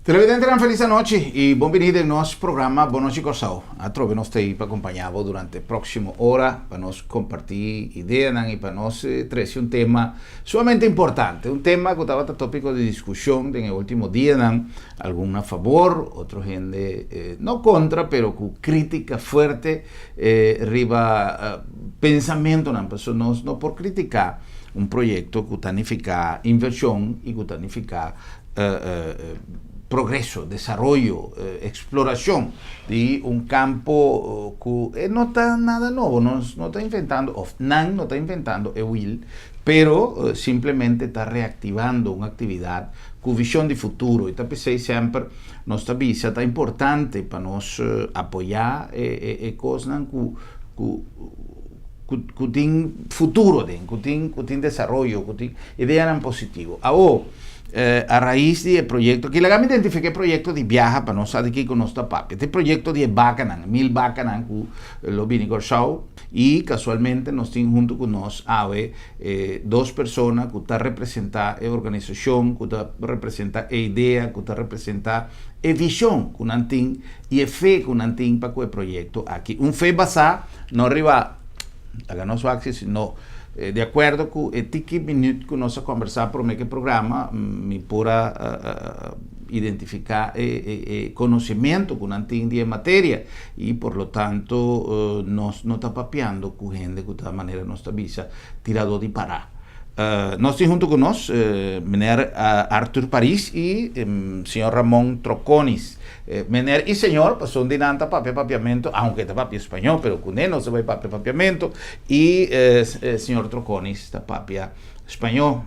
Televidentenan felis anochi i bon bini den nos programa Bon Nochi Kòrsou. Atrobe nos ta ei pa kompañá bo durante próksimo ora pa nos kompartí ideanan i pa nos trese un tema sumamente importante, un tema ku tabata tópiko di diskushon den e último dianan, algun na fabor, otro hende no kontra pero ku krítika fuerte riba pensamentunan, pasobra nos no por kritiká un proyekto ku ta nifiká invershon i ku ta nifiká progreso, desaroyo, eksplorashon di un kampo ku e no ta nada nobo, nos no ta inventando òf nan no ta inventando e wiel, pero simplemente ta reaktivando un aktividat ku vishon di futuro i ta p'esei semper nos ta bisa ta importante pa nos apoyá e kosnan ku ku ku tin futuro aden, ku tin ku tin desaroyo, ku tin ideanan positivo. Awo, a rais di e proyekto aki, laga mi identifiká e proyekto di biaha pa nos sa di kiko nos ta papia. Ta e proyekto di e bakanan, mil bakanan ku lo bini Kòrsou i kasualmente nos tin huntu ku nos awe dos persona ku ta representá e organisashon, ku ta representá e idea, ku ta representá e vishon ku nan tin i e fe ku nan tin pa ku e proyekto aki. Un fe basá no riba laga nos wak si sino di akuerdo ku e tiki minüt ku nos a kombersá promé ku e programa mi por a identifiká e konosementu ku nan tin di e materia i por lo tanto nos no ta papiando ku hende ku ta manera nos ta bisa tiradó di pará. Nos tin huntu ku nos meneer Arthur Paris i señor Ramon Troconis. Meneer i señor, pasobra un di nan ta papia papiamentu, aunke ta papia spañó, pero kuné nos ta bai papia papiamentu, i señor Troconis ta papia spañó.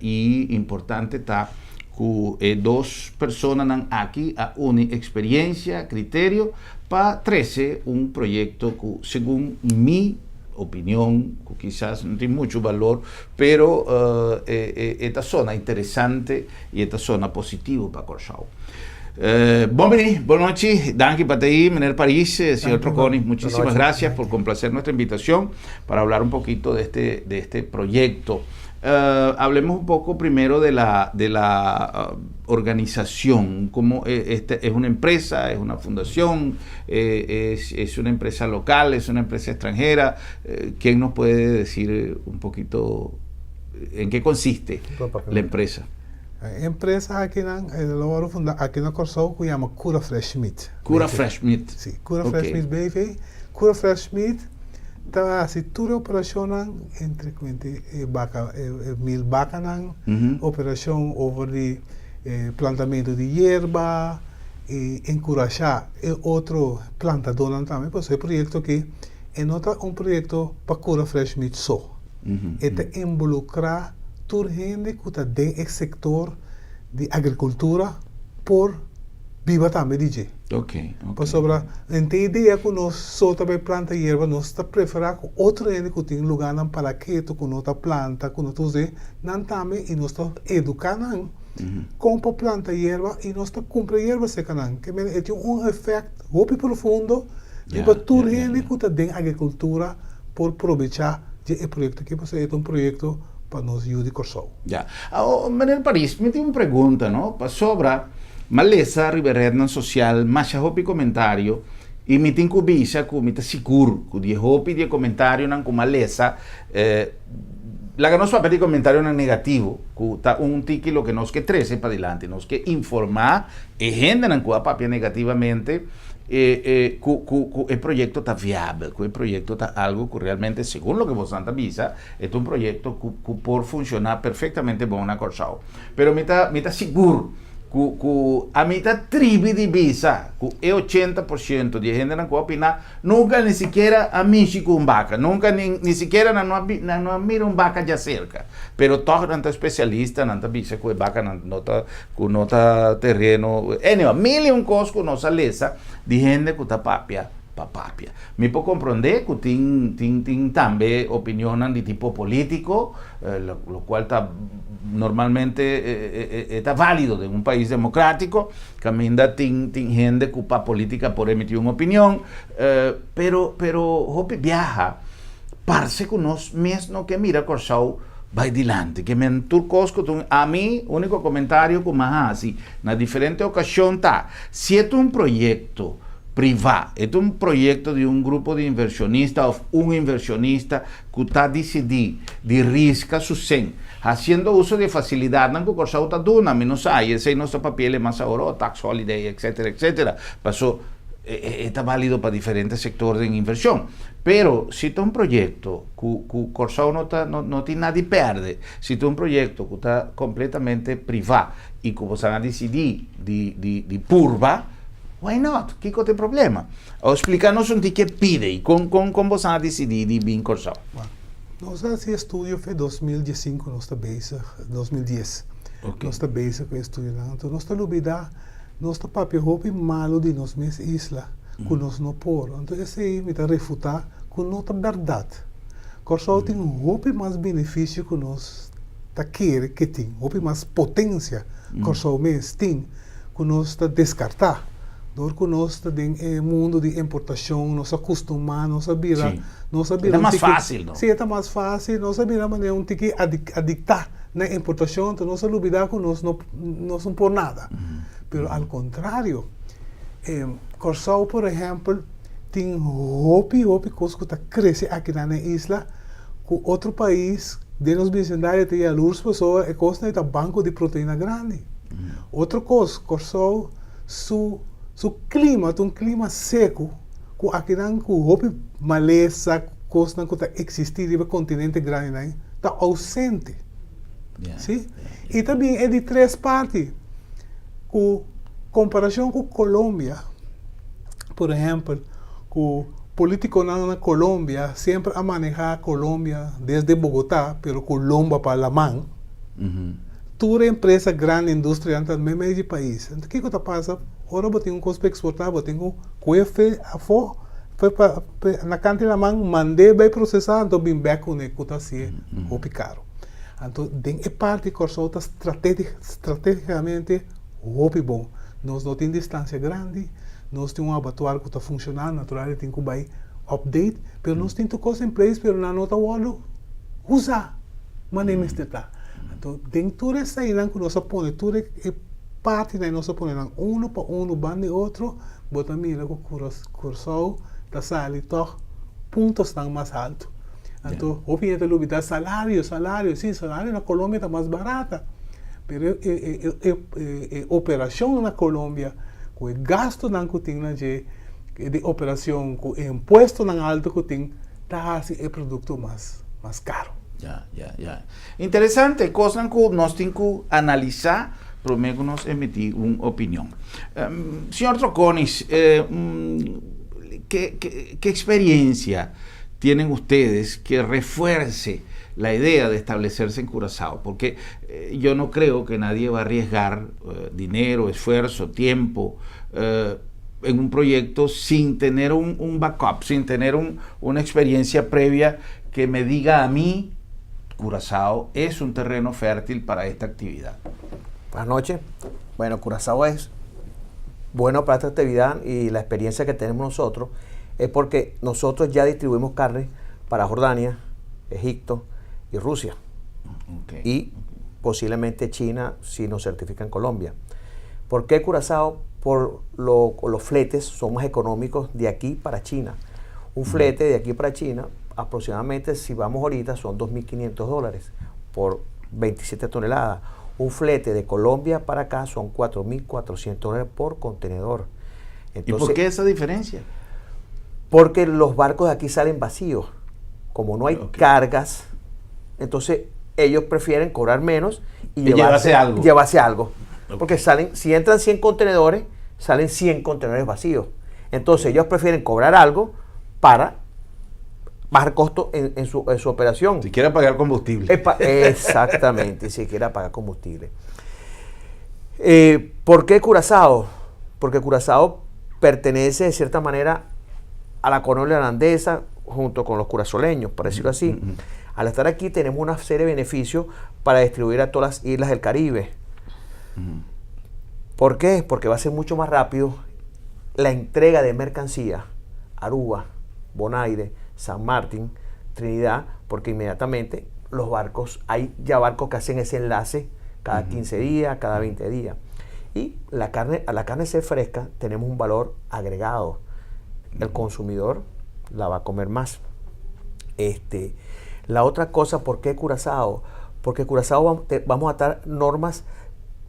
I importante ta ku e dos personanan aki a uni eksperiencia, kriterio, pa trese un proyekto ku segun mi opinion ku kisas no tin muchu balor, pero e ta sona interesante i e ta sona positivo pa Kòrsou. Bon bini, bon nochi, danki pa ta ei, meneer Paris, señor Troconi, muchísimas gracias por complacer nuestra invitación para hablar un poquito de este, de este proyecto. Hablemos un poco primero de la, de la organización, cómo este, es una empresa, es una fundación, es una empresa local, es una empresa extranjera. ¿Quién nos puede decir un poquito en qué consiste la empresa? E empresa akinan lo wòrdu fundá aki na Kòrsou ku yama Cura Fresh Meat. Cura Fresh Meat. Sí, Cura Fresh Meat BV. Cura Fresh Meat ta hasi tur e operashonnan entre kuente e baka e mil bakanan, operashon over di plantamentu di yerba i enkurashá e otro plantadónan tambe pasobra e proyekto aki e no ta un proyekto pa Cura Fresh Meat so. E ta involukrá tur hende ku ta den e sektor di agrikultura por biba tambe di dje. Pasobra henter e idea ku nos so ta bai planta yerba, nos ta preferá ku otro hende ku tin lugánan para ketu ku no ta planta, ku no ta us'é, nan tambe i nos ta eduká nan kon pa planta yerba i nos ta kumpra yerba serka nan. Ke mester e tin un efèkt hopi profundo riba tur hende ku ta den agrikultura por probechá dje e proyekto aki pasobra e ta un proyekto pa nos yu di Kòrsou. Ya. Awor, meneer Paris, mi tin un pregunta, no? Pasobra m'a lesa riba e rednan sosial masha hopi komentario i mi tin ku bisa ku mi ta sigur ku di e hopi di e komentarionan ku m'a lesa, laga nos papia di komentarionan negativo, ku ta un tiki loke nos ke trese padilanti. Nos ke informá e hendenan ku a papia negativamente, e e ku ku ku e proyekto ta viabel, ku e proyekto ta algu ku realmente segun loke bosan ta bisa e ta un proyekto ku ku por funshoná perfektamente bon na Kòrsou. Pero mi ta mi ta sigur ku ku ami ta tribi di bisa ku e 80% di e hendenan ku a opiná nunka ni sikiera a mishi ku un baka, nunka ni ni sikiera nan no a nan no a mira un baka djaserka, pero tòg nan ta spesialista, nan ta bisa ku e bakanan no ta Ku no ta tereno. Anyway, mil i un kos ku nos a lesa di hende ku ta papia pa papia. Mi por komprondé ku tin tin tin tambe opinionnan di tipo polítiko, lo kual ta normalmente e ta válido den un pais demokrátiko, kaminda tin tin hende ku pa polítika por emití un opinion, pero pero hopi biaha parse ku nos mes no ke mira Kòrsou. Bai dilanti, ke men tur kos ku ta ami úniko komentario ku mi a hasi na diferente okashon ta, si e ta un proyekto privá, e ta un proyekto di un grupo di invershonista òf un invershonista ku ta disidí di riska su sen, hasiendo uso di e fasilidatnan ku Kòrsou ta duna, mi no sa, i esei nos ta papi'el e mas awor, oh, tax holiday, etcétera, etcétera, paso e ta válido pa diferente sektor den invershon. Pero si ta un proyekto ku ku Kòrsou no ta no no tin nada di pèrdè, si ta un proyekto ku ta kompletamente privá i ku boso a disidí di di di purba, why not? Kiko ta e problema? Awor splika nos un tiki e pide i kon kon kon boso a disidí di bin Kòrsou. Bueno, nos a hasi estudio fe 2015 nos ta bezig, 2010 nos ta bezig ku e estudionan. Anto nos ta lubidá nos ta papia hopi malu di nos mes isla ku nos no por. Anto esei mi ta refutá ku no ta bèrdat. Kòrsou tin hopi mas benefisio ku nos ta kere ke tin, hopi mas potensia Kòrsou mes tin ku nos ta deskartá. Dor ku nos ta den e mundu di importashon, nos a kustumá, nos a bira, nos a bira un tiki. E ta mas fásil, no? Sí, e ta mas fásil. Nos a bira manera un tiki adiktá na importashon, anto nos a lubidá ku nos no nos no por nada. Pero al kontrario, Kòrsou por ehèmpel tin hopi hopi kos ku ta krese akinan na e isla ku otro pais den nos bisindario ta yalurs pasobra e kosnan ei ta banko di proteina grandi. Otro kos, Kòrsou su su klima ta un klima seku ku akinan ku hopi malesa, kosnan ku ta eksistí riba e kontinente grandinan ta ousente. Si? I ta bin e di tres parti ku komparashon ku Colombia, por ehèmpel, ku politikonan na Colombia semper a manehá Colombia desde Bogotá, pero ku lomba pa laman. Tur e empresa grandi, industrianan ta meimei di pais. Enton kiko ta pasa? Ora bo tin un kos pa eksportá, bo tin ku kue fe afó, fe pa na kant di laman, mand'é bai prosesá, anto bin bèk kuné ku ta hasié hopi karu. Anto den e parti Kòrsou ta stratégikamente hopi bon. Nos no tin distansia grandi, nos tin un abatuar ku ta funshoná, natural e tin ku bai update, pero nos tin tur kos in place pero nan no ta wòrdu usá manera mester ta. Anto den tur eseinan ku nos a pone tur e partinan nos a pone nan unu pa unu banda di otro, bo ta mira ku Kòrsou ta sali tòg puntosnan mas haltu. Anto hopi hende ta lubida salario, salario, si salario na Colombia ta mas barata, pero e e e operacion na Colombia cu e gastonan cu tin na dje di operacion cu e impuestonan alto cu tin ta haci e producto mas mas caro. Ya, ya, ya. Interesante, cosnan cu nos tin cu analisa prome cu nos emiti un opinion. Señor Troconis, ke ke experiencia tienen ustedes que refuerce la idea de establecerse en Curazao? Porque yo no creo que nadie va a arriesgar dinero, esfuerzo, tiempo en un proyecto sin tener un, un backup, sin tener un, una experiencia previa que me diga a mí, Curazao es un terreno fértil para esta actividad. Buenas noches. Bueno, Curazao es bueno para esta actividad y la experiencia que tenemos nosotros es porque nosotros ya distribuimos carne para Jordania, Egipto y Rusia. Y posiblemente China si nos certifican Colombia. ¿Por qué Curazao? Por los fletes son más económicos de aquí para China. Un flete de aquí para China, aproximadamente, si vamos ahorita, son 2.500 dólares por 27 toneladas. Un flete de Colombia para acá son 4.400 dólares por contenedor. ¿Y por qué esa diferencia? Porque los barcos de aquí salen vacíos. Como no hay cargas, entonces ellos prefieren cobrar menos y, llevarse, algo. Llevarse algo. Porque salen, si entran 100 contenedores, salen 100 contenedores vacíos. Entonces ellos prefieren cobrar algo para bajar costo en, su, operación. Si quiere pagar combustible. Exactamente, si quiere pagar combustible. Eh, ¿Por qué Curazao? Porque Curazao pertenece de cierta manera a la colonia holandesa junto con los curazoleños, por decirlo así. Al estar aquí tenemos una serie de beneficios para distribuir a todas las islas del Caribe. ¿Por qué? Porque va a ser mucho más rápido la entrega de mercancía Aruba, Bonaire, San Martín, Trinidad, porque inmediatamente Los barcos, hay ya barcos que hacen ese enlace cada 15 días, cada 20 días. Y la carne, a la carne ser fresca, tenemos un valor agregado. El consumidor la va a comer más. La otra cosa, ¿por qué Curazao? Porque Curazao vamos a estar normas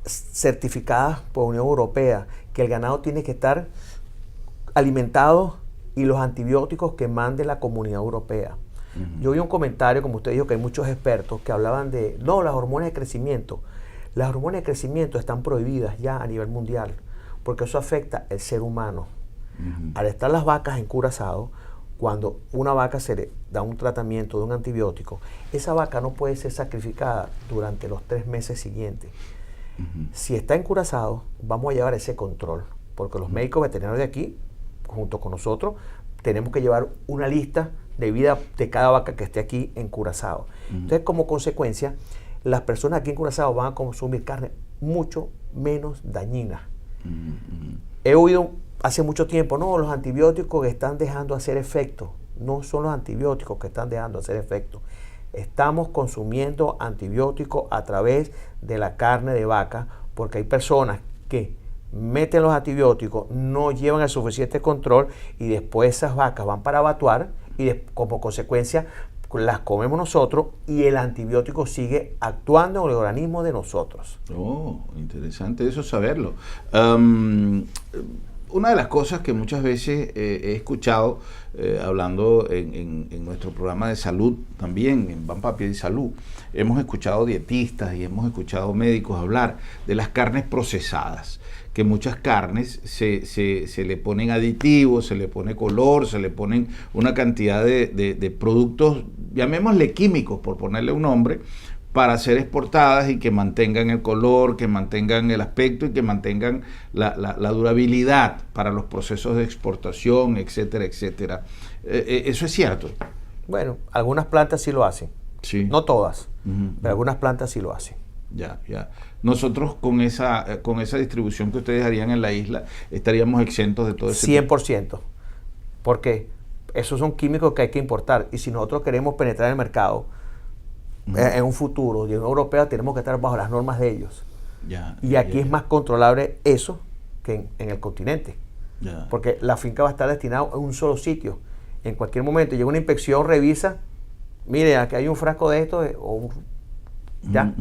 certificadas por Unión Europea, que el ganado tiene que estar alimentado y los antibióticos que mande la Comunidad Europea. Yo vi un comentario, como usted dijo, que hay muchos expertos que hablaban de, no, las hormonas de crecimiento. Las hormonas de crecimiento están prohibidas ya a nivel mundial, porque eso afecta al ser humano. Al estar las vacas en Curazao, cuando una vaca se le da un tratamiento de un antibiótico, esa vaca no puede ser sacrificada durante los 3 meses siguientes. Si está en Curazao, vamos a llevar ese control, porque los médicos veterinarios de aquí, junto con nosotros, tenemos que llevar una lista de vida de cada vaca que esté aquí en Curazao. Entonces, como consecuencia, las personas aquí en Curazao van a consumir carne mucho menos dañina. He oído hace mucho tiempo, no, los antibióticos que están dejando hacer efecto. No son los antibióticos que están dejando hacer efecto. Estamos consumiendo antibióticos a través de la carne de vaca porque hay personas que meten los antibióticos, no llevan el suficiente control y después esas vacas van para abattoir y como consecuencia las comemos nosotros y el antibiótico sigue actuando en el organismo de nosotros. Oh, interesante eso saberlo. Una de las cosas que muchas veces he escuchado hablando en nuestro programa de salud también, en Ban Papia de Salud, hemos escuchado dietistas y hemos escuchado médicos hablar de las carnes procesadas, que muchas carnes se le ponen aditivos, se le pone color, se le ponen una cantidad de productos, llamémosle químicos, por ponerle un nombre, para ser exportadas y que mantengan el color, que mantengan el aspecto y que mantengan la durabilidad para los procesos de exportación, etcétera, etcétera. ¿Eso es cierto? Bueno, algunas plantas sí lo hacen. No todas, pero algunas plantas sí lo hacen. Ya. Nosotros con esa distribución que ustedes harían en la isla estaríamos exentos de todo ese 100%. Porque esos son químicos que hay que importar. Y si nosotros queremos penetrar el mercado en un futuro de Unión Europea, tenemos que estar bajo las normas de ellos. Y aquí es más controlable eso que en el continente. Porque la finca va a estar destinada a un solo sitio. En cualquier momento llega una inspección, revisa, mire, aquí hay un frasco de esto, o ya,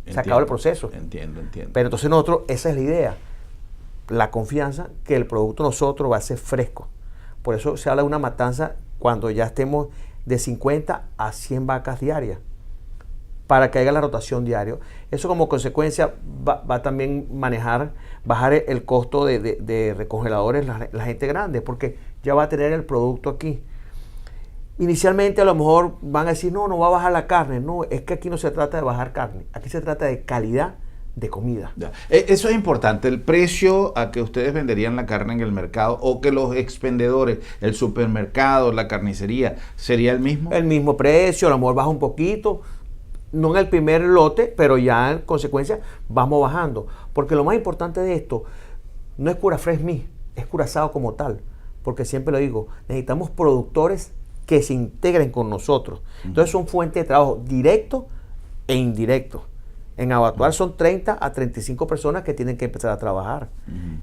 se acabó el proceso. Entiendo. Pero entonces nosotros, esa es la idea, la confianza que el producto nosotros va a ser fresco. Por eso se habla de una matanza cuando ya estemos de 50 a 100 vacas diarias, para que haya la rotación diario. Eso como consecuencia va a también manejar, bajar el costo de recongeladores la gente grande, porque ya va a tener el producto aquí. Inicialmente a lo mejor van a decir: "No, no va a bajar la carne". No, es que aquí no se trata de bajar carne, aquí se trata de calidad de comida. Eso es importante, el precio a que ustedes venderían la carne en el mercado o que los expendedores, el supermercado, la carnicería, ¿sería el mismo? El mismo precio, a lo mejor baja un poquito, no en el primer lote, pero ya en consecuencia vamos bajando. Porque lo más importante de esto no es Cura Fresh Me, es Curazao como tal. Porque siempre lo digo, necesitamos productores que se integren con nosotros. Entonces son fuentes de trabajo directo e indirecto. En abattoir son 30 a 35 personas que tienen que empezar a trabajar,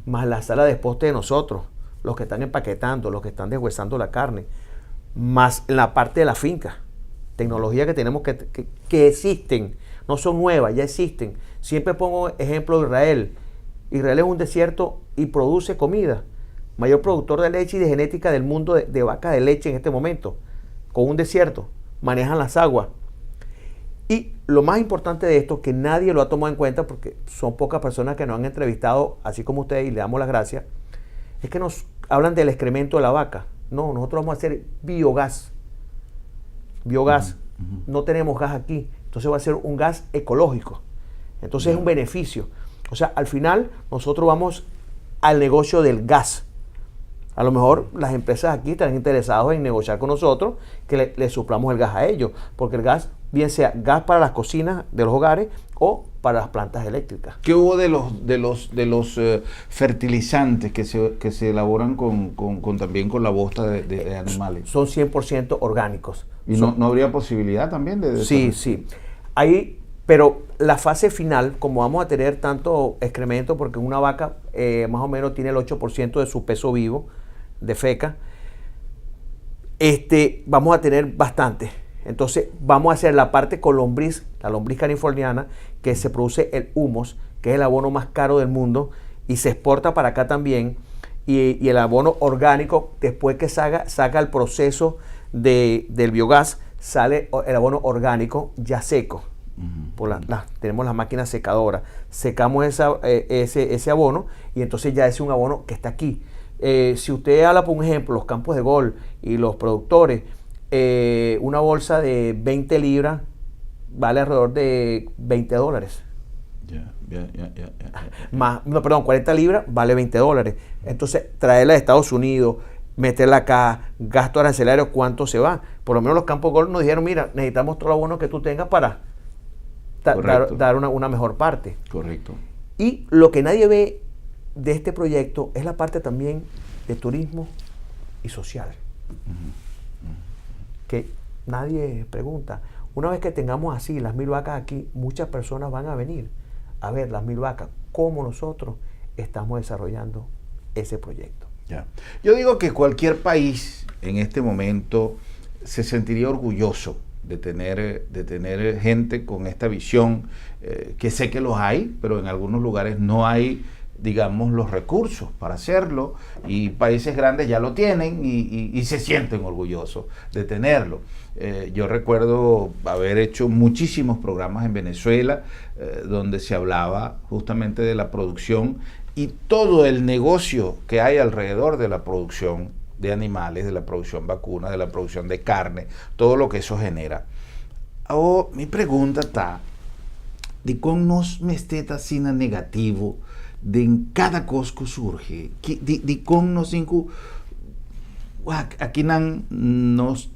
más la sala de poste de nosotros, los que están empaquetando, los que están deshuesando la carne, más la parte de la finca. Tecnología que tenemos que existen, no son nuevas, ya existen. Siempre pongo ejemplo de Israel. Israel es un desierto y produce comida. Mayor productor de leche y de genética del mundo de vaca de leche en este momento. Con un desierto. Manejan las aguas. Y lo más importante de esto, que nadie lo ha tomado en cuenta, porque son pocas personas que nos han entrevistado, así como ustedes, y le damos las gracias, es que nos hablan del excremento de la vaca. No, nosotros vamos a hacer biogás. Biogás. No tenemos gas aquí. Entonces va a ser un gas ecológico. Entonces es un beneficio. O sea, al final nosotros vamos al negocio del gas. A lo mejor las empresas aquí están interesadas en negociar con nosotros que le suplamos el gas a ellos. Porque el gas, bien sea gas para las cocinas de los hogares o para las plantas eléctricas. ¿Qué hubo de los fertilizantes que se elaboran con también con la bosta de animales? Son 100% orgánicos. ¿Y no habría posibilidad también de Sí. Ahí, pero la fase final, como vamos a tener tanto excremento, porque una vaca más o menos tiene el 8% de su peso vivo de feca, vamos a tener bastante. Entonces vamos a hacer la parte con lombriz, la lombriz californiana, que se produce el humus, que es el abono más caro del mundo, y se exporta para acá también. Y el abono orgánico, después que saca el proceso del biogás, sale el abono orgánico ya seco. Tenemos la máquina secadora. Secamos ese abono y entonces ya es un abono que está aquí. Si usted habla, por ejemplo, los campos de golf y los productores, una bolsa de 20 libras vale alrededor de 20 dólares. Más, no, perdón, 40 libras vale 20 dólares. Entonces, traerla de Estados Unidos, meterla acá, gasto arancelario, ¿cuánto se va? Por lo menos los campos de golf nos dijeron: "Mira, necesitamos todo lo abono que tú tengas para dar una mejor parte". Correcto. Y lo que nadie ve de este proyecto es la parte también de turismo y social. Que nadie pregunta. Una vez que tengamos así las 1000 vacas aquí, muchas personas van a venir a ver las 1000 vacas, cómo nosotros estamos desarrollando ese proyecto. Ya. Yo digo que cualquier país en este momento se sentiría orgulloso de tener gente con esta visión, que sé que los hay, pero en algunos lugares no hay, digamos, los recursos para hacerlo, y países grandes ya lo tienen y se sienten orgullosos de tenerlo. Yo recuerdo haber hecho muchísimos programas en Venezuela donde se hablaba justamente de la producción y todo el negocio que hay alrededor de la producción de animales, de la producción vacuna, de la producción de carne, todo lo que eso genera. Ahora, mi pregunta está, di kon nos mester ta asina negativo den kada kos ku surge, di kon nos aki nan nos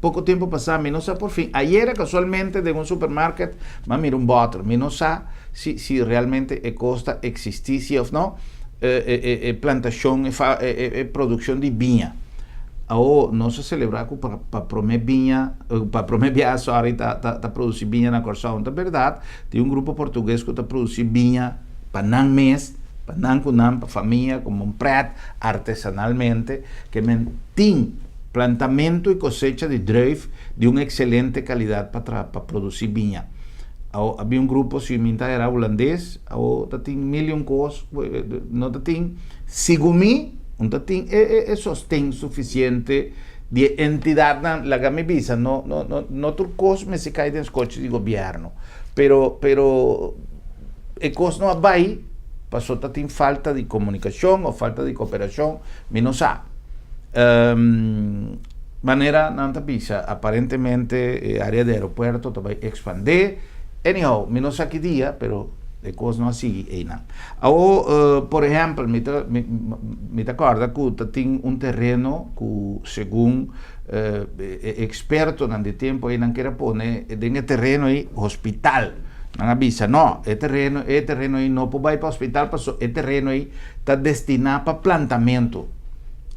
poko tempu pasá, mi no sa por fin, ayera kasualmente den un supermarket, m'a mira un bòter, mi no sa si realmente e kos ta eksistí òf no, plantashon, produkshon di biña. Awor, nos a selebrá ku pa promé biña, pa promé biaha, sorry, ta produsí biña na Kòrsou. Ta berdat, tin un grupo portugues ku ta produsí biña pa nan mes, pa nan ku nan, pa famia, komo un pret, artesanalmente, ke men tin plantamentu i kosecha di druif di un ekselente kalidat pa produsí biña. Había un grupo, si mi era hulandes, o tin million kos, no tin, segun mi, no tin e sosten sufisiente di entidat, laga mi bisa, no, no, no, no tur kos mester kai den skochi di gobièrnu, pero e kos no a bai, pasó tin falta di komunikashon òf falta di kooperashon, mi no sa. Manera nan ta bisa, aparentemente área di aeropuerto ta bai ekspandé. Anyhow, mi no sa ki dia, pero e kos no a sigui einan. Awor, por ehèmpel, mi ta kòrda ku tin un tereno ku segun ekspertonan di tempu ei nan ker a pone den e tereno ei hospital. Nan a bisa: "No, e tereno ei no por bai pa hospital, pasó e tereno ei ta destiná pa plantamentu".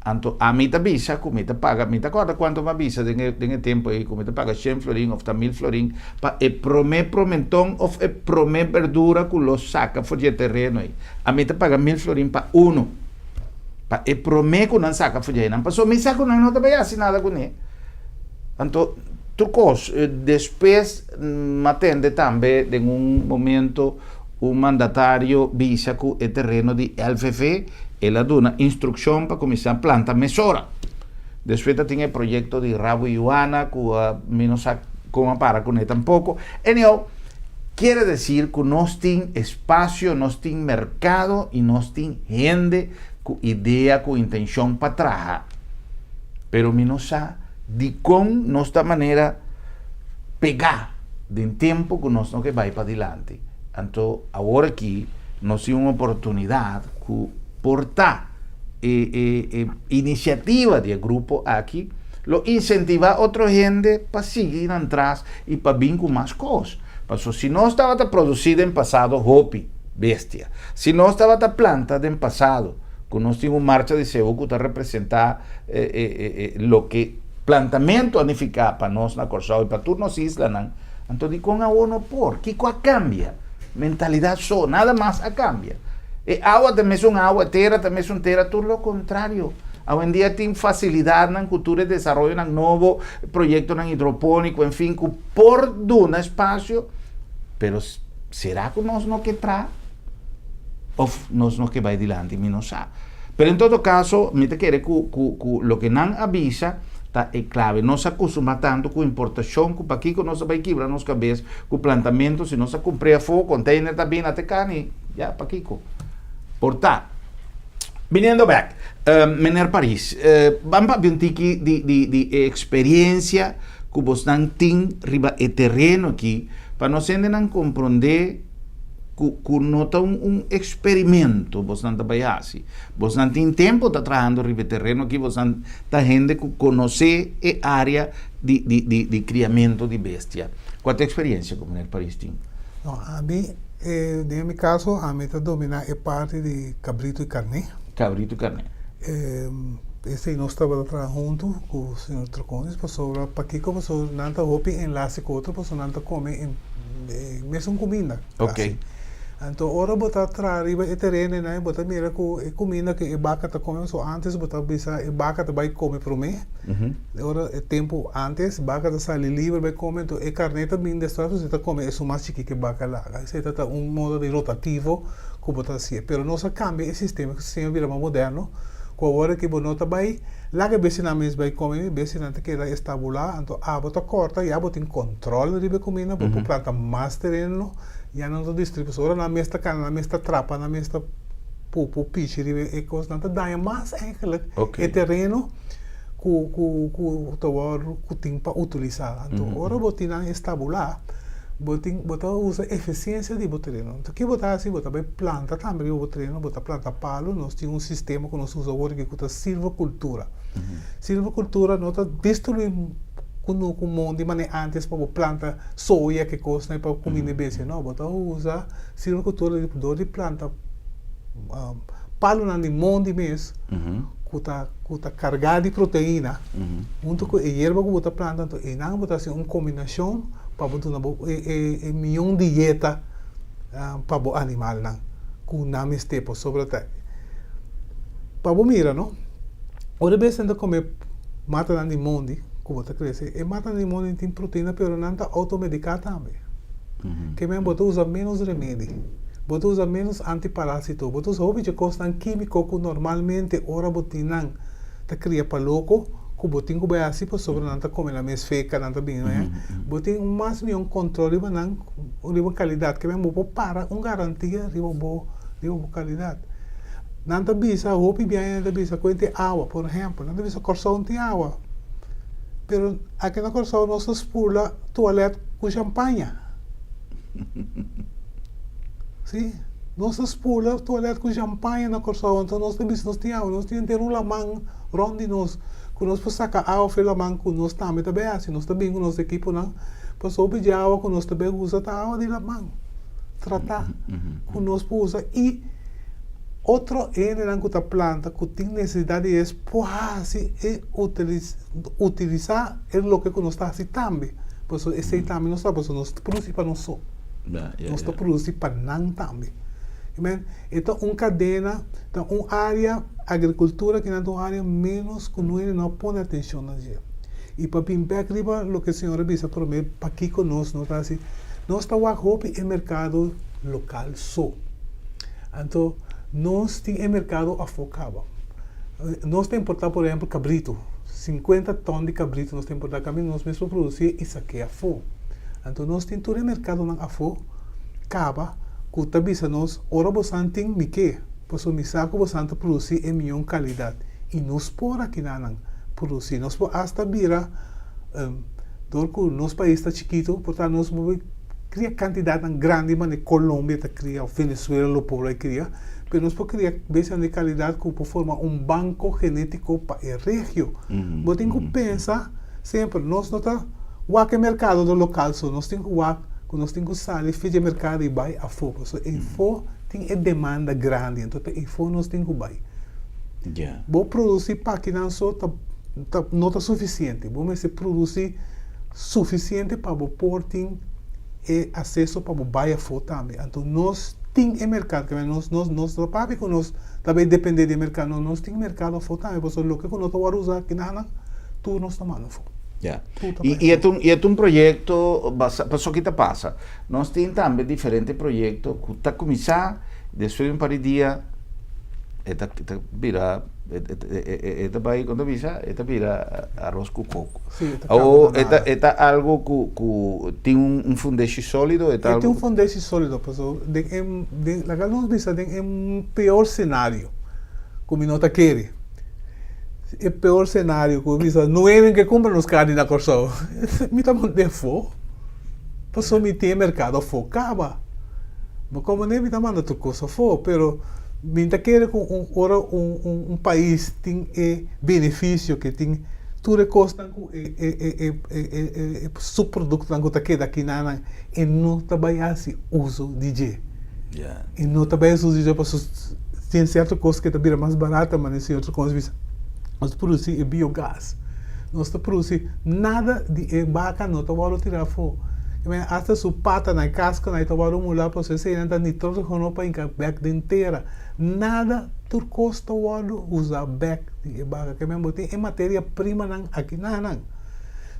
Anto, ami ta bisa, ku mi ta paga, mi ta kòrda kuantu m'a bisa den e tempu ei, ku mi ta paga 100 florin òf ta 1000 florin, pa e promé promenton òf e promé berdura ku lo saka for di e tereno ei. Ami ta paga 1000 florin pa unu. Pa e promé ku nan saka for di ei. Nan pasó mi sa ku nan no ta bai hasi nada kuné. Anto, tur kos, despues m'a tende tambe den un momento un mandatario bisa ku e tereno di LVV, el a duna instrukshon pa kuminsá planta mesora. Despues tin e proyekto di Rabo Yuana, ku mi no sa kon a para kuné tampoko. Anyhow, kier bisa ku nos tin espasio, nos tin merkado i nos tin hende ku idea, ku intenshon pa traha. Pero mi no sa di kon nos ta manera pegá den tempu ku nos no ke bai pa dilanti. Anto, awor aki nos tin un oportunidat ku por ta e inisiativa di grupo aki lo insentivá otro hende pa sigui atras i pa bin ku mas kos. Paso si nos tabata produsí den pasado hopi bestia, si nos tabata planta den pasado, ku nos tin un marcha di seú ku ta representá loke plantamentu a nifiká pa nos na Kòrsou i pa tur nos islanan, anto dikon awor no por? Kiko a kambia? Mentalidat so, nada mas a kambia. E awa ta mesun awa, e tera ta mesun tera, tur lo kontrario. Awendia tin fasilidatnan ku tur e desaroyonan nobo, proyektonan hidropóniko, en fin, ku por duna espasio, pero sera ku nos no ke traha òf nos no ke bai dilanti? Mi no sa. Pero en todo kaso, mi ta kere ku ku ku loke nan a bisa ta e klave. Nos a kustumá tantu ku importashon ku pakiko nos a bai kibra nos kabes ku plantamentu si nos a kumpr'é afó, konteiner ta bini ate kani, ya pakiko? Por ta. Biniendo bek, Meneer Paris, ban papia un tiki di di di e eksperensia ku bosnan tin riba e tereno aki pa nos hendenan komprondé ku ku no ta un un eksperimento bosnan ta bai hasi. Bosnan tin tempu ta trahando riba e tereno aki, bosnan ta hende ku konosé e área di di di di kriamentu di bestia. Kua ta e eksperensia ku Meneer Paris tin? No, ami, den mi kaso, ami ta dominá e parti di kabritu i karné. Kabritu i karné. Esei nos tabata traha huntu ku señor Troconis pasobra pakiko pasobra nan ta hopi enlase ku otro pasobra nan ta kome e mesun kuminda kasi. Anto ora bo ta traha riba e tereno einan bo ta mira ku e kuminda ku e baka ta kome pasobra antes bo ta bisa e baka ta bai kome prome ora e tempu antes baka ta sali liber bai kome anto e karné ta bini despues pasobra e ta kome esun mas chikí ku e baka laga esei ta un modo di rotativo ku bo ta hasié. Pero nos a kambia e sistema, ku sistema a bira mas moderno, ku awor aki bo no ta bai laga e bestianan mes bai kome, e bestianan ta keda estabulá, anto abo ta kòrta, ya bo tin kòntròl riba e kuminda, bo por planta mas tereno, ya nan ta distribuí. Pasobra ora nan mes ta kana, nan mes ta trapa, nan mes ta pupu, pichi riba e kos, nan ta daña mas eigenlijk e tereno ku ku ku ta wòrdu ku tin pa utilisá. Anto ora bo tin nan estabulá, bo tin bo ta usa efisiensia di bo tereno. Anto ki bo ta hasi? Bo ta bai planta tambe riba bo tereno, bo ta planta palu. Nos tin un sistema ku nos usa awor aki ku ta silvokultura. Silvokultura no ta destruí kunuku mondi manera antes pa bo planta soya ke kosnan pa kuminda e bestia. No, bo ta usa silvokultura dor di planta palunan di mondi mes ku ta ku ta kargá di proteina huntu ku e yerba ku bo ta planta. Anto einan bo ta hasi un kombinashon pa bo duna bo e mion dieta pa bo animalnan ku nan mester pasobra ta pa bo mira no ora bes nan ta kome matanan di mondi ku bo ta krese e matanan di mondi tin proteina pero nan ta outomediká tambe ke men bo ta usa menos remedi bo ta usa menos antiparasito bo ta usa hopi dje kosnan kimiko ku normalmente ora bo tin nan ta kria pa loko ku bo tin ku bai hasi pasobra nan ta kome nan mes feka nan ta bini nan bo tin un mas mion kontrol riba nan riba kalidat ke men bo por para un garantia riba bo riba bo kalidat nan ta bisa hopi biaha nan ta bisa ku tin awa por ehempel nan ta bisa Kòrsou no tin awa pero aki na Kòrsou nos ta spula tualet ku shampaña si. Nos ta spula toilet ku shampaña na Kòrsou, anto nos ta bisa nos tin awa, nos tin henter un laman rònt di nos ku nos por saka awa for e laman ku nos tambe ta bai hasi, nos ta bin ku nos ekiponan pasobra dje awa ku nos ta bai usa ta awa di laman tratá ku nos por usa i otro hendenan ku ta planta ku tin nesesidat di es por hasi e utilisá e loke ku nos ta hasi tambe pasobra esei tambe nos ta pasobra nos ta produsi pa nos so. Nos ta produci pa nan tambe. Amen. E ta un cadena, ta un area, agricultura kinan ta un area menos cu nuene no a pone atencion na dje. Y pa bin bek riba loke señor a bisa prome, pakico nos no ta haci, nos ta wak hopi e mercado local so. Anto nos tin e mercado afo caba. Nos ta importa por ehempel cabrito, 50 ton di cabrito nos ta importa, caminda nos mes por produci y saque afo. Anto nos tin tur e merkadonan afó kaba ku ta bisa nos, Ora bosan tin mi ke, pasobra mi sa ku bosan ta produsí e mion kalidat i nos por akinanan produsí. Nos por asta bira, dor ku nos pais ta chikitu, por ta nos por kria kantidatnan grandi manera Colombia ta kria òf Venezuela lo por a kria, pero nos por kria bestianan di kalidat ku por forma un banko genétiko pa e regio. Bo tin ku pensa semper, nos no ta. Wak e merkado do lokal so nos tin ku wak Ku nos tin ku sali for di e merkado i bai afó, pasobra eifó tin e demanda grandi, anto ta eifó nos tin ku bai. Bo produsí pakinan so ta ta no ta sufisiente, bo mester produsí sufisiente pa bo por tin e aseso pa bo bai afó tambe. Anto nos tin e merkado, kende nos nos nos no ta papia ku nos ta bai dependé di e merkado, no, nos tin merkado afó tambe, pasobra loke ku no ta wòrdu usá kinanan tur nos ta manda afó. Ya. I e ta un, i e ta un proyekto basa, pasobra ki ta pasa? Nos tin tambe diferente proyekto ku ta kuminsá, despues di un par di dia e ta e ta bira e e e ta bai, kon ta bisa? E ta bira aros ku koko. Sí, e ta kaba na nada. E ta e ta algu ku ku tin un un fundeshi sólido? E ta tin un fundeshi sólido, pasobra den e den laga nos bisa den e peor senario ku mi no ta kere. E peor senario ku bisa nueve ke kumpra nos karni na Kòrsou mi ta manda afó pasobra mi tin e merkado afó kaba bo komo mi ta manda tur kos afó pero mi ta kere ku un ora un un pais tin e benefisio ke tin tur e kosnan ku e e e e subproduktonan ku ta keda akinan e no ta bai hasi uso di dje. E no ta bai uso di dje pasobra tin sierto kos ke ta bira mas barata manera señor Troconis bisa nos ta produsi e biogas nos ta produsi nada di e baka no ta wòrdu tira afó asta su patanan e kaskonan e ta wòrdu mula pasobra eseinan ta nitrógeno pa hinka bèk den tera nada tur kos ta wòrdu usa bèk di e baka ke men bo tin e materia primanan akinanan.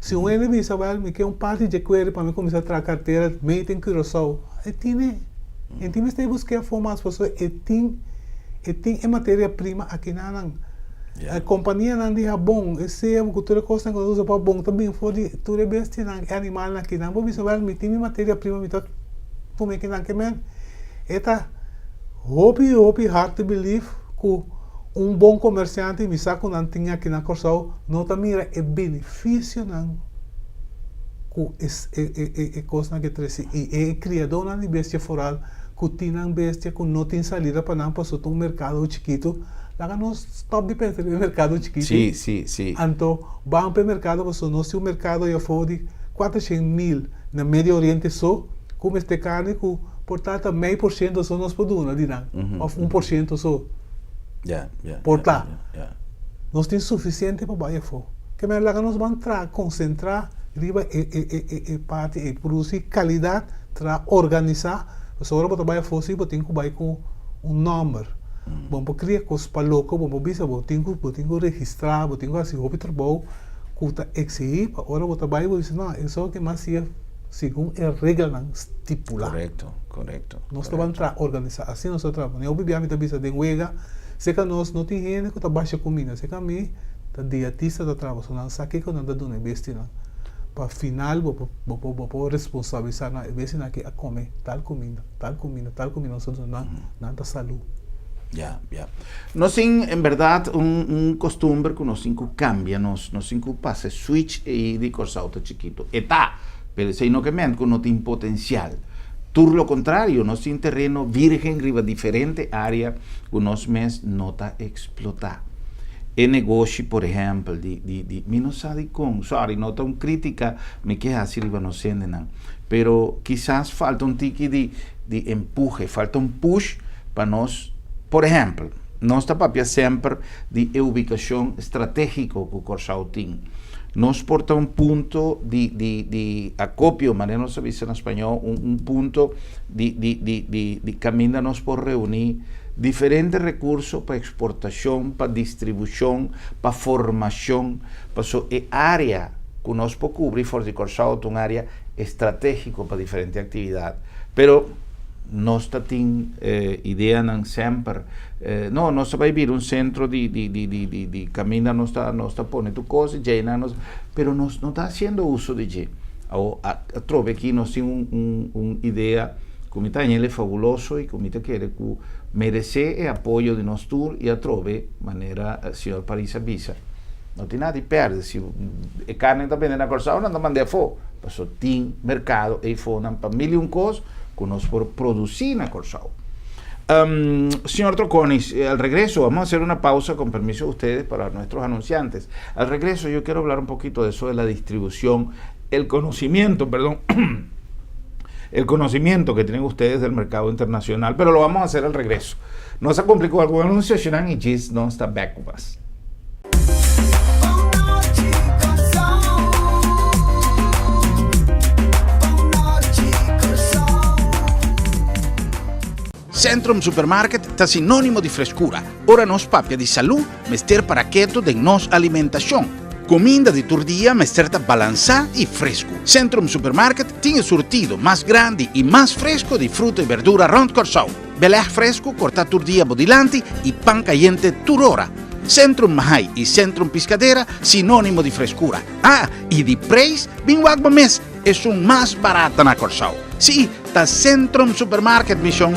Si un hende bisa, Wèl, mi ke un parti dje kueri pa mi kuminsá traha kartera made in Curaçao, e tine. E tin mester busk'é afó mas pasobra e tin e tin e materia prima akinanan. E kompanianan di habon, e sebo ku tur e kosnan ku nos usa pa habon ta bin for di tur e bestianan, e animalnan akinan. Bo bisa, Wèl, mi tin mi materia prima, mi ta pone akinan. Ke men e ta hopi hopi hard to believe ku Un bon komersiante mi sa ku nan tin aki na Kòrsou no ta mira e benefisionan ku e kosnan ke trese i e kriadónan di bestia foral ku tin nan bestia ku no tin salida pa nan pasobra ta un merkado chikitu. Laga nos stòp di pensa riba e merkado chikitu anto ban pa e merkado pasobra nos tin un merkado ei afó di 400,000 na Medio Oriente so ku mester karni ku por ta ta mei por siento so nos por duna di nan òf 1% so. Por ta, nos tin sufisiente pa bai afó. Ke manera laga nos ban traha, konsentrá riba e parti ei, produsí kalidat, traha organisá. Pasobra ora bo ta bai afó si bo tin ku bai ku un nòmber. Bo no por kria kos pa loko, bo no por bisa, bo tin ku bo tin ku registrá, bo tin ku hasi hopi trabou ku ta eksihí pa ora bo ta bai bo bisa no, esaki mas sier segun e reglanan stipulá. Nos ta ban traha organisá. Asina nos ta traha. Pone hopi bia mi ta bisa den wega, serka nos no tin hende ku ta basha kuminda. Serka mi ta dietista ta traha pasobra nan sa kiko nan ta duna e bestianan. Pa final bo por bo por bo por responsabilisá nan e bestianan aki a kome tal kuminda, tal kuminda, tal kuminda nos ta duna nan, nan ta salú. Ya, ya. Nos tin en bèrdat un un kostumber ku nos tin ku kambia nos, nos tin ku pasa e switch ei di Kòrsou ta chikitu. E ta, pero esei no ke ment ku no tin potensial. Tur lo kontrario, nos tin tereno virgen riba diferente área ku nos mes no ta eksplotá. E negoshi, por ehèmpel, di, di, di, mi no sa dikon, sòri, no ta un krítika mi ke hasi riba nos hendenan, pero kisas falta un tiki di, di empuhe, falta un push pa nos, por ehèmpel, nos ta papia semper di e ubikashon stratégiko ku Kòrsou tin. Nos por ta un punto di di di acopio, manera nos ta bisa na spañol, un un punto di di di di di caminda nos por reuni diferente recurso pa exportacion, pa distribucion, pa formacion, paso e area cu nos por cubri for di Corsou ta un area estrategico pa diferente actividad, pero nos ta tin ideanan semper. No, nos ta bai bira un sentro di di di di di di kaminda nos ta nos ta pone tur kos i djei nan nos pero nos no ta hasiendo uso di dje. Awor atrobe aki nos tin un un un idea ku mi ta haña el e fabuloso i ku mi ta kere ku meresé e apoyo di nos tur i atrobe manera señor Paris a bisa no tin nada di pèrdè si e karni ta bende na Kòrsou nan ta mand'é afó pasobra tin merkado eifonan pa mil i un kos ku nos por produsí na Kòrsou. Señor Troconis, al regreso, vamos a hacer una pausa con permiso de ustedes para nuestros anunciantes. Al regreso yo quiero hablar un poquito de eso de la distribución, el conocimiento, perdón, el conocimiento que tienen ustedes del mercado internacional, pero lo vamos a hacer al regreso. Nos a cumpli cu algun anuncionan y djis nos ta back cu mas. Centrum Supermarket ta sinónimo di freskura. Ora nos papia di salú, mester para ketu den nos alimentashon. Kuminda di tur dia mester ta balansá i fresku. Centrum Supermarket tin e surtido mas grandi i mas fresku di fruta i berdura rònt Kòrsou. Belèg fresku kortá tur dia bo dilanti i pan kayente tur ora. Centrum Mahai i Centrum Piscadera sinónimo di freskura. Ah, i di preis, bin wak bo mes! Esun mas barata na Kòrsou. Sí, ta Centrum Supermarket, mi shon.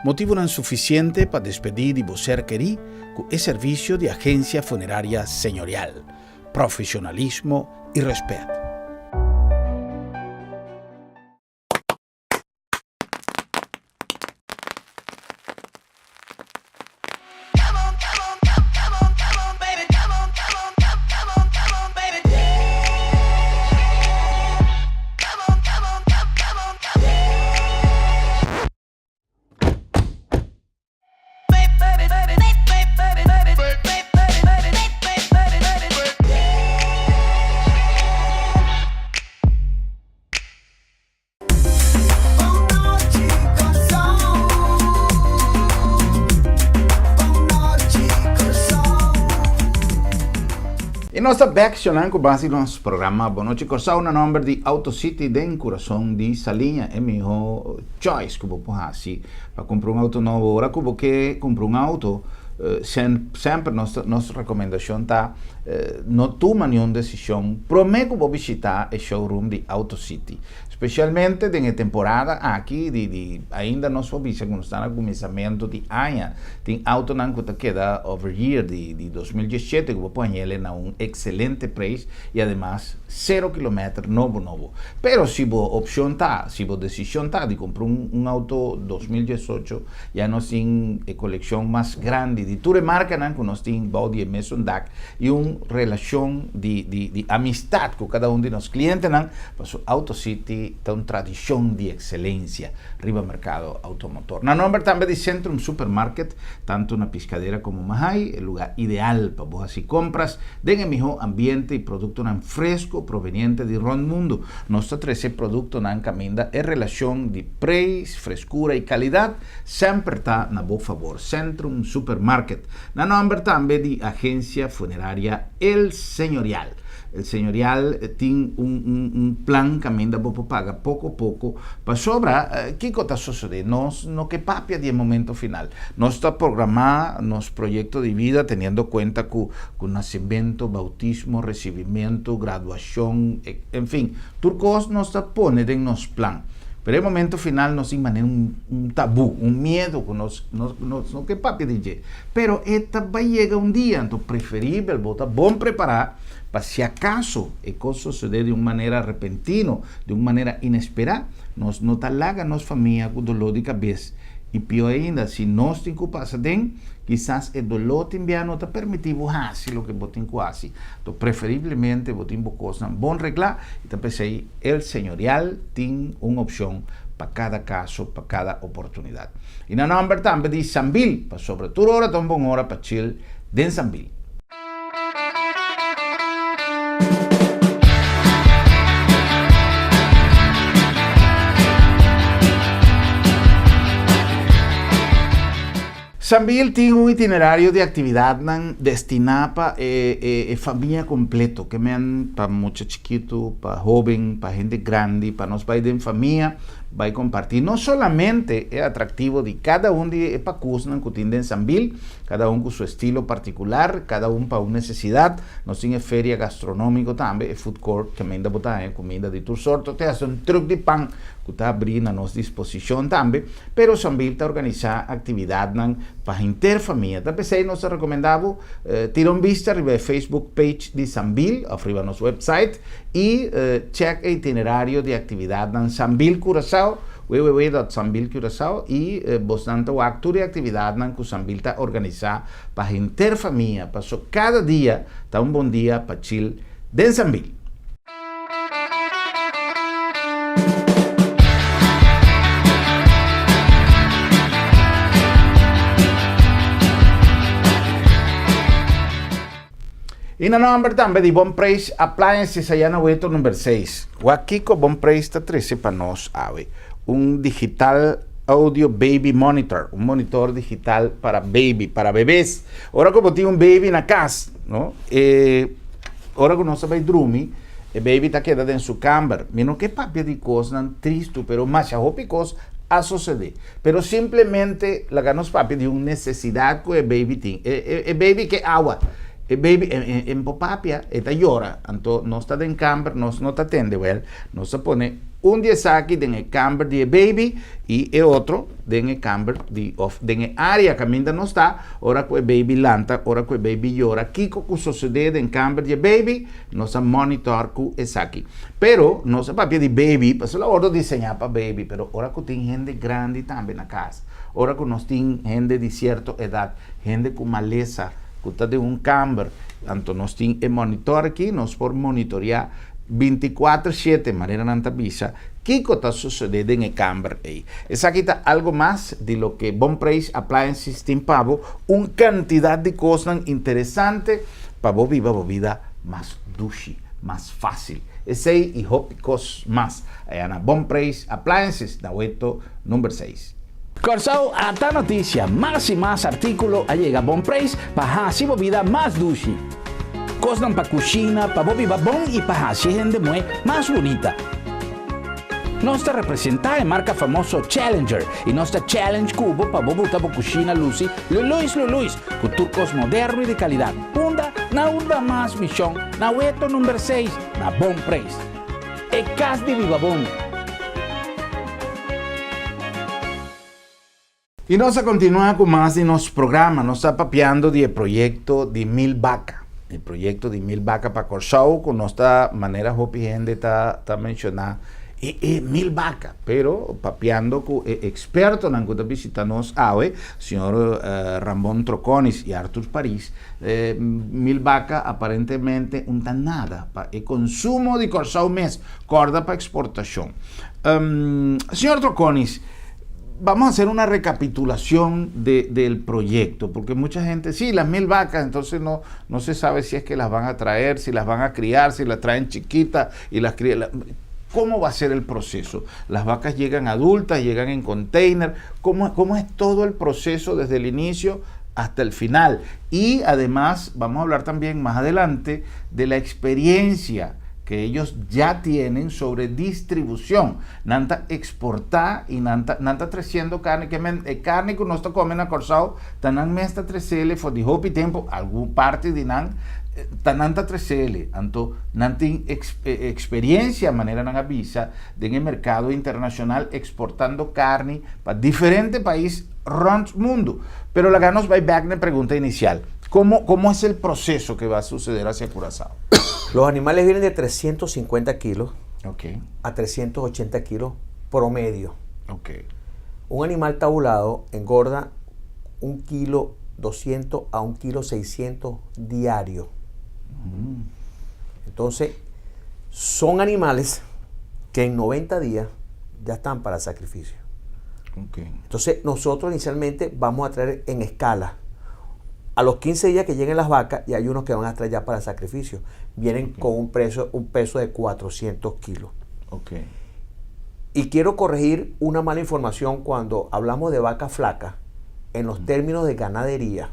Motibunan sufisiente pa despedí di bo ser kerí ku e servisio di Agensia Funeraria Señorial. Profesionalismo i rèspèt. I nos ta bek shonnan ku base di nos programa Bon Nochi Kòrsou na nòmber di Auto City den kurason di Saliña. E mihó choice ku bo por hasi pa kumpra un auto nobo. Ora ku bo ke kumpra un auto semper nos nos rekomendashon ta no tuma niun desishon promé ku bo bishitá e showroom di Auto City. Spesialmente den e temporada aki di di ainda nos por bisa ku nos ta na kuminsamentu di aña, tin autonan ku ta keda over year di di 2017 ku bo por hañ'el na un ekselente preis i ademas sero kilometer nobo nobo. Pero si bo opshon ta, si bo desishon ta di kumpra un un auto 2018 ya nos tin e kolekshon mas grandi di tur e markanan ku nos tin bou di e mesun dak i un relashon di di di amistat ku kada un di nos klientenan. Paso Auto City ta un tradishon di ekselensia riba merkado outomotor. Na nomber tambe di Centrum Supermarket, tantu na Piscadera komo Mahaai, e lugá ideal pa bo hasi kompras den e mihó ambiente i produktonan fresko proveniente di rònt mundu. Nos ta trese produktonan kaminda e relashon di preis, freskura i kalidat semper ta na bo fabor. Centrum Supermarket. Na nomber tambe di Agensia Funeraria El Señorial. El Señorial tin un un un plan kaminda bo por paga poko poko pasobra kiko ta sosodé? Nos no ke papia di e momento final. Nos ta programá nos proyekto di bida teniendo kuenta ku ku nasementu, boutismo, resibimentu, graduashon, en fin, tur kos nos ta pone den nos plan. Pero e momento final nos tin manera un un tabú, un miedu ku nos nos nos no ke papia di dje. Pero e ta bai yega un dia, anto preferibel bo ta bon prepará pa si akaso e kos sosodé di un manera repentino, di un manera inesperá, nos no ta laga nos famia ku doló di kabes. I pió ainda, si nos tin ku pasa den, kisas e doló tin bia no ta permití bo hasi loke bo tin ku hasi. Anto preferiblemente bo tin bo kosnan bon reglá i ta p'esei El Señorial tin un opshon pa kada kaso, pa kada oportunidat. I na nòmber tambe di Sambil, pasobra tur ora ta un bon ora pa chill den Sambil. Sambil tin un itinerario di aktividatnan destiná pa e famia kompleto, ke men pa mucha chikitu, pa hóben, pa hende grandi, pa nos bai den famia. Bai kompartí no solamente e atraktivo di kada un di e pakusnan ku tin den Sambil, kada un ku su estilo partikular, kada un pa un nesesidat. Nos tin e feria gastronómiko tambe, e food court kaminda bo ta haña kuminda di tur sorto, te hasta un trùk di pan ku ta abrí na nos disposishon tambe. Pero Sambil ta organisá aktividatnan pa. Pa henter famia. Ta p'esei nos ta rekomendá bo tira un bista riba e Facebook page di Sambil òf riba nos website i chèk e itinerario di aktividatnan Sambil Curaçao, www.sambilcuracao, i bosnan ta wak tur e aktividatnan ku Sambil ta organisá pa henter famia, paso kada dia ta un bon dia pa chil den Sambil. I na nomber tambe di Bon Preis Appliances aya na Weto number seis. Wak kiko Bon Preis ta trese pa nos awe. Un digital audio baby monitor, un monitor digital para baby, para bebes. Ora ku bo tin un baby na kas, no, e Ora ku nos a bai drumi, e baby ta keda den su kamber. Mi no ke papia di kosnan tristu, pero masha hopi kos a sosodé. Pero simplemente laga nos papia di un nesesidat ku e baby tin. E, e, e baby ke awa. E baby, e, e, e por papia, e ta yora. Anto nos ta den kamber, nos no ta tende wèl. Nos a pone un di esaki den e kamber di e baby i e otro den e kamber di, òf den e área kaminda nos ta. Ora ku e baby lanta, ora ku e baby yora, kiko ku sosodé den kamber di e baby, nos a monitor ku esaki. Pero, nos a papia di baby, pasobra a wordo diseñá pa baby, pero ora ku tin hende grandi tambe na kas, ora ku nos tin hende di sierto edat, hende ku malesa, ku ta den un kamber, anto nos tin e monitor aki, nos por monitoriá bintikuater shete, manera nan ta bisa, Kiko ta sosodé den e kamber ei? Esaki ta algo mas di loke Bon Preis Appliances tin pa bo, un kantidat di kosnan interesante pa bo biba bo bida mas dushi, mas fásil. Esei i hopi kos mas aya na Bon Preis Appliances na Weto number seis. Kòrsou ata notisia, mas i mas artíkulo a yega Bon Preis pa hasi bo bida mas dushi. Kosnan pa kushina, pa bo biba bon i pa hasi e hende muhé mas bunita. Nos ta representá e marka famoso Challenger i nos ta challenge ku bo pa bo buta bo kushina lusi luluis luluis ku tur kos moderno i di kalidat. Unda? Na unda mas mishon? Na Weto number seis, na Bon Preis. E kas di biba bon. I nos a kontinuá ku mas di nos programa. Nos ta papiando di e proyekto di Mil Baka. E proyekto di Mil Baka pa Kòrsou ku nos ta manera hopi hende ta ta menshoná e e Mil Baka. Pero papiando ku e ekspertonan ku ta bishita nos awe, señor Ramon Troconis i Arthur Paris, Mil Baka aparentemente un ta nada pa e konsumo di Kòrsou mes, kòrda pa eksportashon. Señor Troconis, Vamos a hacer una recapitulación de, del proyecto, porque mucha gente, sí, las 1000 vacas, entonces no, no se sabe si es que las van a traer, si las van a criar, si las traen chiquitas y las crían. ¿Cómo va a ser el proceso? Las vacas llegan adultas, llegan en container. ¿Cómo, cómo es todo el proceso desde el inicio hasta el final? Y además, vamos a hablar también más adelante de la experiencia que ellos ya tienen sobre distribución. Nan ta eksportá i nan ta nan ta tresiendo karni ke men e karni ku nos ta kome na Kòrsou ta nan mes ta tresele for di hopi tempu algun parti di nan ta nan ta tresele anto nan tin eksperensia manera nan a bisa den e merkado internashonal eksportando karni pa diferente pais rònt mundu pero laga nos bai bèk na e pregunta inisial komo komo es el proseso ke ba suseder hacia Curacao? Los animales vienen de 350 kilos Ok. a 380 kilos promedio. Ok. Un animal tabulado engorda un kilo 200 a un kilo 600 diario. Entonces, son animales que en 90 días ya están para sacrificio. Ok. Entonces, nosotros inicialmente vamos a traer en escala. A los 15 días que lleguen las vacas, y hay unos que van a traer ya para sacrificio, vienen con un, precio, un peso de 400 kilos. Ok. Y quiero corregir una mala información cuando hablamos de vaca flaca, en los términos de ganadería,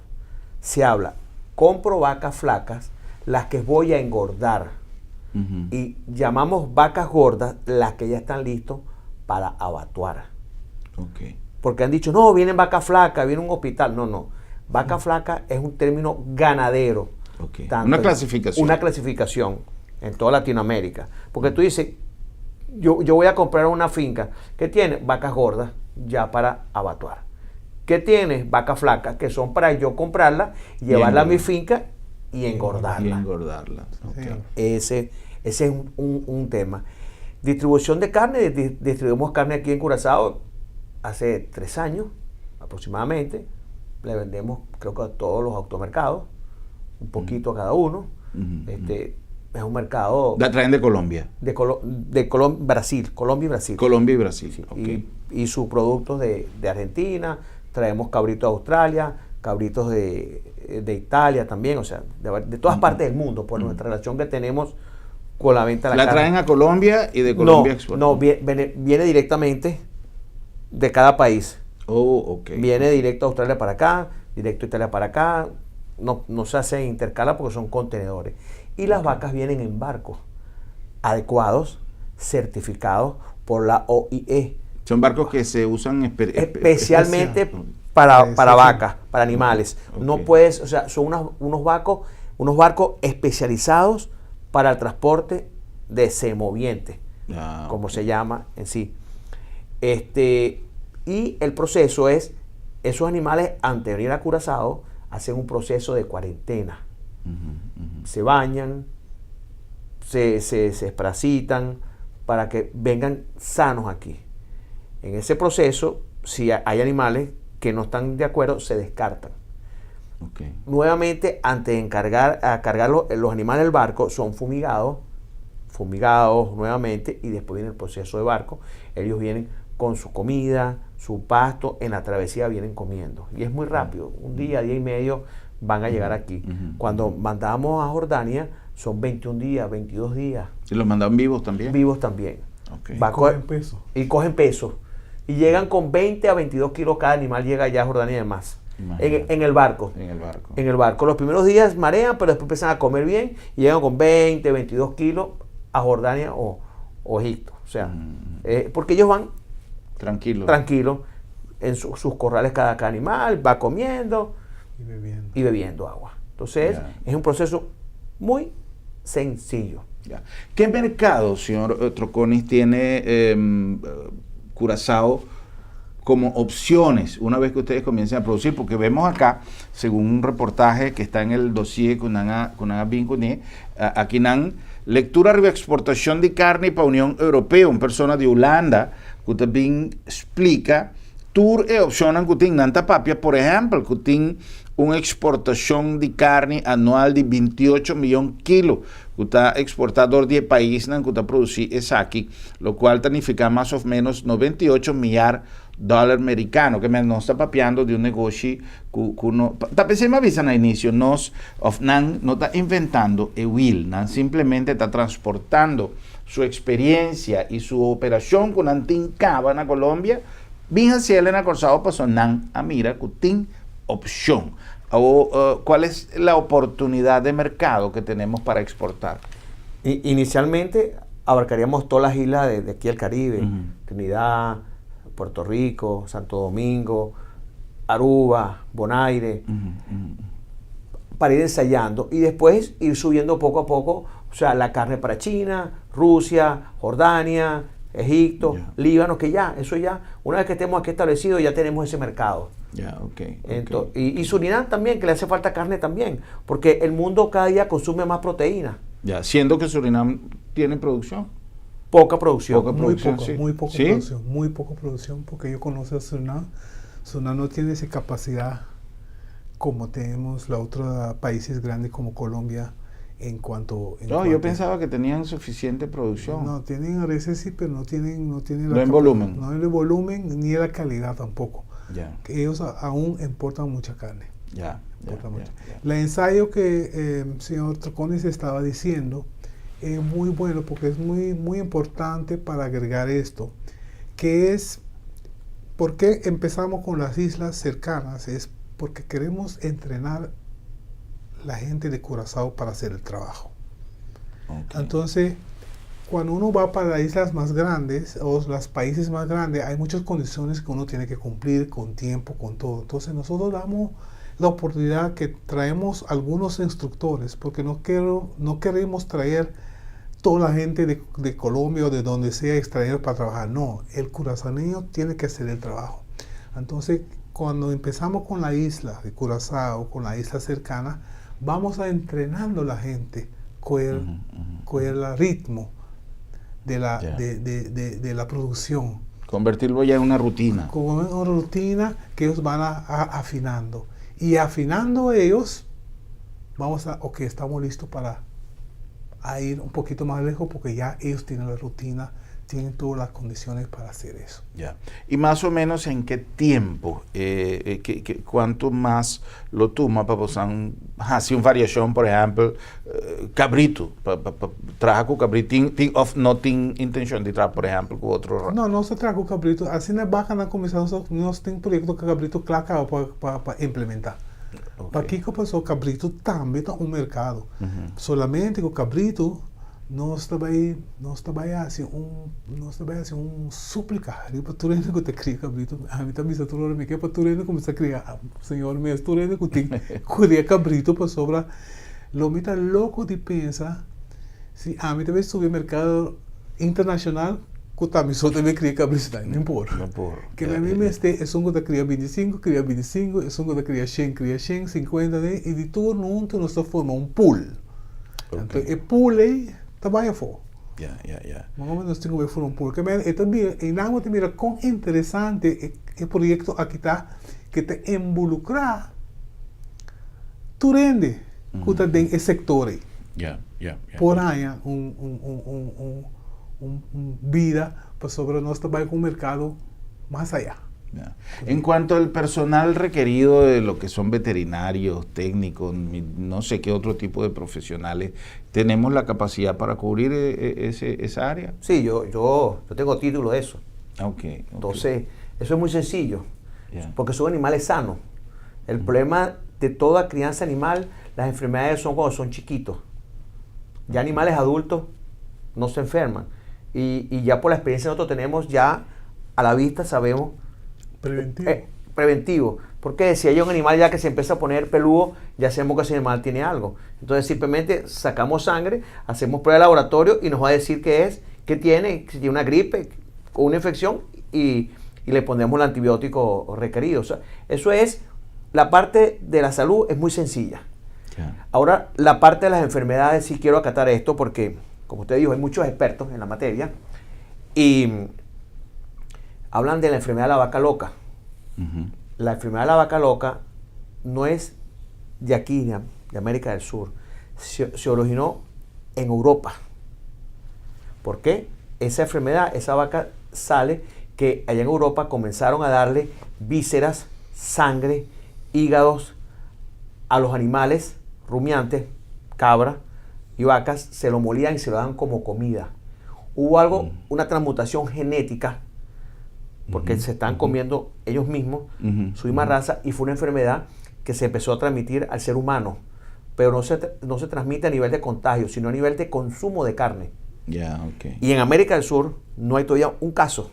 se habla, compro vacas flacas, las que voy a engordar. Y llamamos vacas gordas las que ya están listas para abatuar. Ok. Porque han dicho, no, vienen vacas flacas, viene un hospital. No, no. Vaca flaca es un término ganadero. Ok. Tanto Una en- clasificación. Una clasificación en toda Latinoamérica. Porque tú dices, yo voy a comprar una finca que tiene vacas gordas ya para abatuar. ¿Qué tienes? Vaca flaca, que son para yo comprarla, llevarla a mi finca y engordarla. Y engordarla. Sí. Ese es un tema. Distribución de carne, distribuimos carne aquí en Curazao hace 3 años aproximadamente. Le vendemos, creo que a todos los automercados, un poquito a cada uno. Es un mercado La traen de Colombia. De Brasil, Colombia y Brasil. Colombia y Brasil. Sí, y sus productos de Argentina, traemos cabritos de Australia, cabritos de Italia también, o sea, de todas partes del mundo, por nuestra relación que tenemos con la venta de La la carne. Traen a Colombia y de Colombia No, exportan. no, viene directamente de cada país. Viene directo a Australia para acá, directo a Italia para acá. No, no se hace intercala porque son contenedores. Y las vacas vienen en barcos adecuados, certificados por la OIE. Son barcos que se usan Especialmente especial. para Sí. vacas, para animales. No puedes, o sea, son unos barcos especializados para el transporte de semovientes, como se llama en sí. Y el proceso es, esos animales antes de venir a Curazao hacen un proceso de cuarentena. Ujú, ujú. Se bañan, se esparasitan para que vengan sanos aquí. En ese proceso, si hay animales que no están de acuerdo, se descartan. Nuevamente, antes de encargar, a cargar los animales del barco, son fumigados, fumigados nuevamente, y después viene el proceso de barco. Ellos vienen con su comida, su pasto, en la travesía vienen comiendo. Y es muy rápido, un día, día y medio van a llegar aquí. Ujú. Cuando mandamos a Jordania, son 21 días, 22 días. ¿Y los mandan vivos también? Vivos también. Cogen peso. Y cogen peso. Y llegan con 20 a 22 kilos cada animal, llega ya a Jordania y demás. Imagínate. En el barco. En el barco. En el barco. Los primeros días marean, pero después empiezan a comer bien y llegan con 20, 22 kilos a Jordania o Egipto. O sea, porque ellos van Tranquilo. Tranquilos en sus corrales cada animal, va comiendo Y bebiendo. Y bebiendo agua. Entonces, es un proceso muy sencillo. Ya. ¿Qué mercado, señor Troconis, tiene Curazao como opciones una vez que ustedes comiencen a producir? Porque vemos acá, según un reportaje que está en el dossier ku nan a bin kuné, akinan lectura de exportación de carne para Unión Europea, un persona de Hulanda, ku tambe splika tur e opshon ku tin. Nan ta papia, por ehèmpel, ku tin un eksportashon di karni anual di 28 mion kilo, ku ta eksportá dor di pais ku ta produsí esaki, lokual ta nifiká mas o ménos 98 miar dòler merikano, ke nos ta papiando di un negoshi ku no, ta pensando avisa na inisio, nos òf nan no ta inventando e wiel, nan simplemente ta transportando su eksperensia i su operashon ku nan tin kaba na Colombia, bin hasié na Kòrsou paso nan a mira ku tin opshon. O, ¿cuál es la oportunidad de mercado que tenemos para exportar? Inicialmente abarcaríamos todas las islas de aquí al Caribe, Ujú. Trinidad, Puerto Rico, Santo Domingo, Aruba, Bonaire, para ir ensayando y después ir subiendo poco a poco, o sea, la carne para China, Rusia, Jordania, Egipto, Líbano, que ya, eso ya, una vez que estemos aquí establecidos, ya tenemos ese mercado. Y Surinam también, que le hace falta carne también, porque el mundo cada día consume más proteína. Ya, siendo que Surinam tiene producción. Poca producción. Poca Muy producción, poco, sí. muy poco ¿Sí? producción, muy poco producción, porque yo conozco a Surinam. Surinam no tiene esa capacidad como tenemos los otros países grandes como Colombia en No, yo pensaba que tenían suficiente producción. No, tienen a veces sí, pero no tienen No en volumen. No en el volumen ni en la calidad tampoco. Que ellos aún importan mucha carne. Importan mucho. El ensayo que señor Troconis estaba diciendo es muy bueno porque es muy, muy importante para agregar esto, que es ¿por qué empezamos con las islas cercanas? Es porque queremos entrenar la gente de Curazao para hacer el trabajo. Entonces, cuando uno va para las islas más grandes o los países más grandes, hay muchas condiciones que uno tiene que cumplir con tiempo, con todo. Entonces, nosotros damos la oportunidad que traemos algunos instructores, porque no queremos traer toda la gente de Colombia o de donde sea extranjero para trabajar. No, el curazaneño tiene que hacer el trabajo. Entonces, Cuando empezamos con la isla de Curazao, con la isla cercana, vamos a entrenando a la gente coger el ritmo de la, de la producción. Convertirlo ya en una rutina. Como una rutina que ellos van afinando. Y afinando ellos, vamos a, ok, estamos listos para a ir un poquito más lejos porque ya ellos tienen la rutina, tienen todas las condiciones para hacer eso. Ya. Y más o menos en qué tempu, kuantu mas lo tuma pa hasi un variashon, por ehèmpel, kabritu, pa traha ku kabritu, tin òf no tin intenshon di traha, por ehèmpel, ku otro? No, nos ta traha ku kabritu. Asina e bakanan kuminsá, nos tin proyekto ku kabritu kla pa implementá. Pakiko? Pasobra kabritu tambe ta un merkado. Solamente ku kabritu nos ta bai hasi un súplika riba tur hende ku ta kria kabritu. Ami ta bisa tur ora, mi ke pa tur hende kuminsá kria, Señor mes, tur hende ku tin kria kabritu, pasobra lo mi ta loko di pensa si ami ta bai subi merkado internashonal ku ta mi so ta bai kria kabritu, no por. No por. Ke mi mester esun ku ta kria 25, kria 25, esun ku ta kria 100, kria 100, 50, i di tur huntu nos ta forma un pool. Anto e pool ei ta bai afó. Mas o menos nos tin ku bai forma un pool. Ke men e ta bira, i nan bo ta mira kon interesante e proyekto aki ta, ku ta involukrá tur hende ku ta den e sektor ei. Por haña un bida pasobra nos ta bai ku un merkado mas ayá. En cuanto al personal requerido de lo que son veterinarios, técnicos, no sé qué otro tipo de profesionales, ¿tenemos la capacidad para cubrir esa área? Sí, yo tengo título de eso. Entonces, eso es muy sencillo, porque son animales sanos. El problema de toda crianza animal, las enfermedades son cuando son chiquitos. Ya animales adultos no se enferman. Y ya por la experiencia nosotros tenemos ya a la vista, sabemos. Preventivo. Preventivo. Porque si hay un animal ya que se empieza a poner peludo, ya sabemos que ese animal tiene algo. Entonces simplemente sacamos sangre, hacemos prueba de laboratorio y nos va a decir qué es, qué tiene, si tiene una gripe o una infección y le ponemos el antibiótico requerido. O sea, eso es, la parte de la salud es muy sencilla. Ahora, la parte de las enfermedades, sí quiero acatar esto porque, como usted dijo, hay muchos expertos en la materia y hablan de la enfermedad de la vaca loca. La enfermedad de la vaca loca no es de aquí, de América del Sur. Se originó en Europa. ¿Por qué? Esa enfermedad, esa vaca sale que allá en Europa comenzaron a darle vísceras, sangre, hígados a los animales rumiantes, cabra y vacas, se lo molían y se lo daban como comida. Hubo algo, una transmutación genética, porque se están comiendo ellos mismos su misma raza, y fue una enfermedad que se empezó a transmitir al ser humano, pero no se transmite a nivel de contagio, sino a nivel de consumo de carne. Y en América del Sur no hay todavía un caso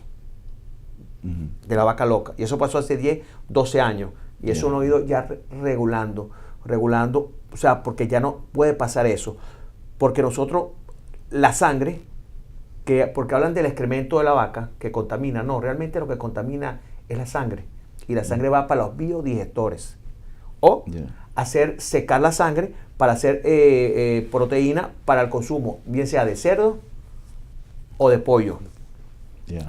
de la vaca loca. Y eso pasó hace 10, 12 años. Y eso lo ha ido ya regulando, regulando, o sea, porque ya no puede pasar eso. Porque nosotros, la sangre, que, porque hablan del excremento de la vaca que contamina, no, realmente lo que contamina es la sangre. Y la sangre va para los biodigestores. O hacer secar la sangre para hacer proteína para el consumo, bien sea de cerdo o de pollo.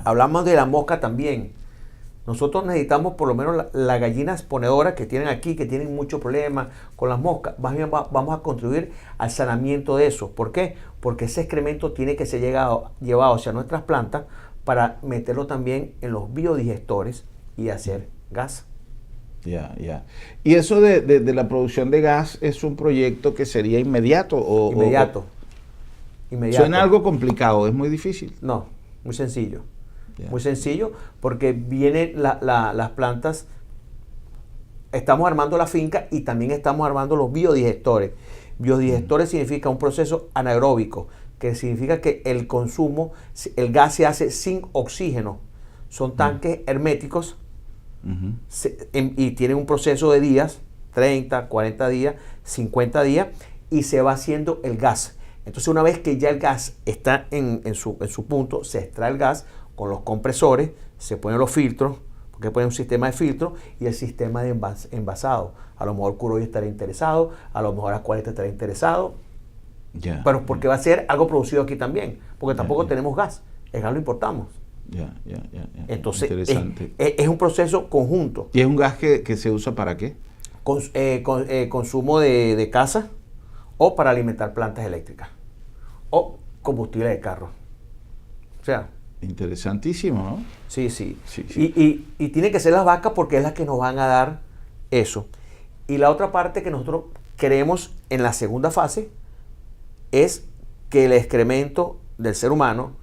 Hablamos de la mosca también. Nosotros necesitamos por lo menos las gallinas ponedoras que tienen aquí, que tienen mucho problemas con las moscas. Más bien vamos a contribuir al saneamiento de eso. ¿Por qué? Porque ese excremento tiene que ser llevado hacia nuestras plantas para meterlo también en los biodigestores y hacer gas. Ya. ¿Y eso de la producción de gas es un proyecto que sería inmediato? O, Inmediato. Inmediato. Suena algo complicado, es muy difícil. No, muy sencillo. Muy sencillo porque vienen las plantas, estamos armando la finca y también estamos armando los biodigestores. Biodigestores significa un proceso anaeróbico, que significa que el consumo, el gas se hace sin oxígeno. Son tanques herméticos y tienen un proceso de días, 30, 40 días, 50 días, y se va haciendo el gas. Entonces, una vez que ya el gas está en su punto, se extrae el gas con los compresores, se ponen los filtros, Porque pone un sistema de filtro y el sistema de envasado. A lo mejor Curoil estará interesado, a lo mejor Aqualia estará interesado. Pero porque va a ser algo producido aquí también, porque tampoco tenemos gas, el gas lo importamos. Entonces, es un proceso conjunto. ¿Y es un gas que se usa para qué? Consumo de casa o para alimentar plantas eléctricas o combustible de carro. O sea. Interesantísimo, ¿no? Sí. Y tiene que ser las vacas porque es las que nos van a dar eso. Y la otra parte que nosotros queremos en la segunda fase es que el excremento del ser humano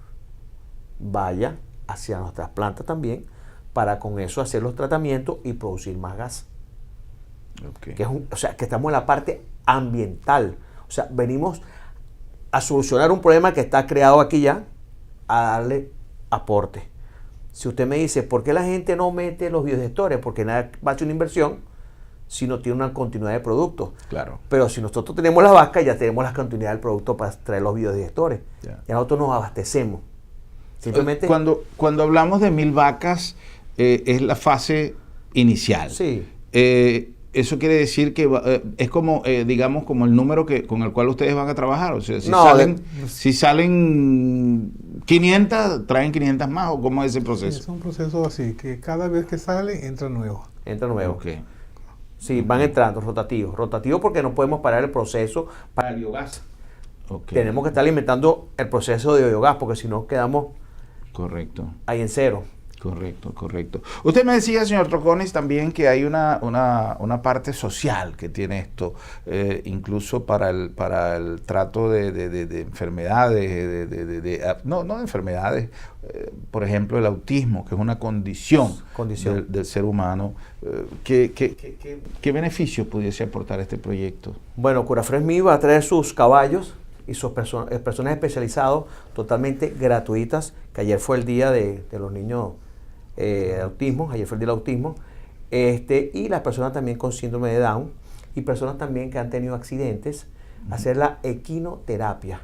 vaya hacia nuestras plantas también para con eso hacer los tratamientos y producir más gas. Que es o sea, que estamos en la parte ambiental. O sea, venimos a solucionar un problema que está creado aquí ya, a darle aporte. Si usted me dice, ¿por qué la gente no mete los biodigestores? Porque nadie va a hacer una inversión si no tiene una continuidad de producto. Pero si nosotros tenemos la vaca, ya tenemos la continuidad del producto para traer los biodigestores. Ya nosotros nos abastecemos. Simplemente. Cuando hablamos de 1000 vacas, es la fase inicial. Sí. Eso quiere decir que es como, digamos, como el número que, con el cual ustedes van a trabajar. O sea, si salen, si salen 500, traen 500 más, o cómo es ese proceso. Es un proceso así, que cada vez que sale, entra nuevo. Entra nuevo. Sí, van entrando rotativos. Rotativos porque no podemos parar el proceso para el biogás. Tenemos que estar alimentando el proceso de biogás porque si no quedamos ahí en cero. Correcto. Usted me decía, señor Troconis, también que hay una parte social que tiene esto, incluso para el trato de enfermedades, no, no de enfermedades, por ejemplo, el autismo, que es una condición, condición. Del ser humano. ¿Qué beneficios pudiese aportar este proyecto? Bueno, Curafresh Meat va a traer sus caballos y sus personas especializadas totalmente gratuitas, que ayer fue el día de los niños de autismo, ayer fue el día del autismo, y las personas también con síndrome de Down y personas también que han tenido accidentes, hacer la equinoterapia.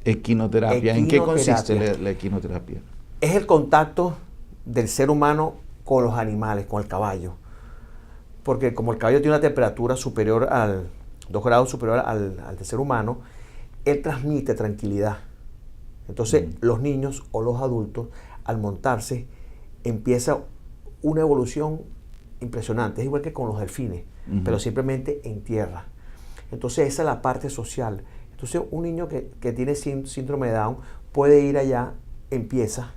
Equinoterapia. ¿En qué consiste la equinoterapia? Es el contacto del ser humano con los animales, con el caballo. Porque como el caballo tiene una temperatura superior al 2 grados superior al del ser humano, él transmite tranquilidad. Entonces, los niños o los adultos, al montarse, empieza una evolución impresionante. Es igual que con los delfines, pero simplemente en tierra. Entonces, esa es la parte social. Entonces, un niño que tiene síndrome de Down puede ir allá, empieza,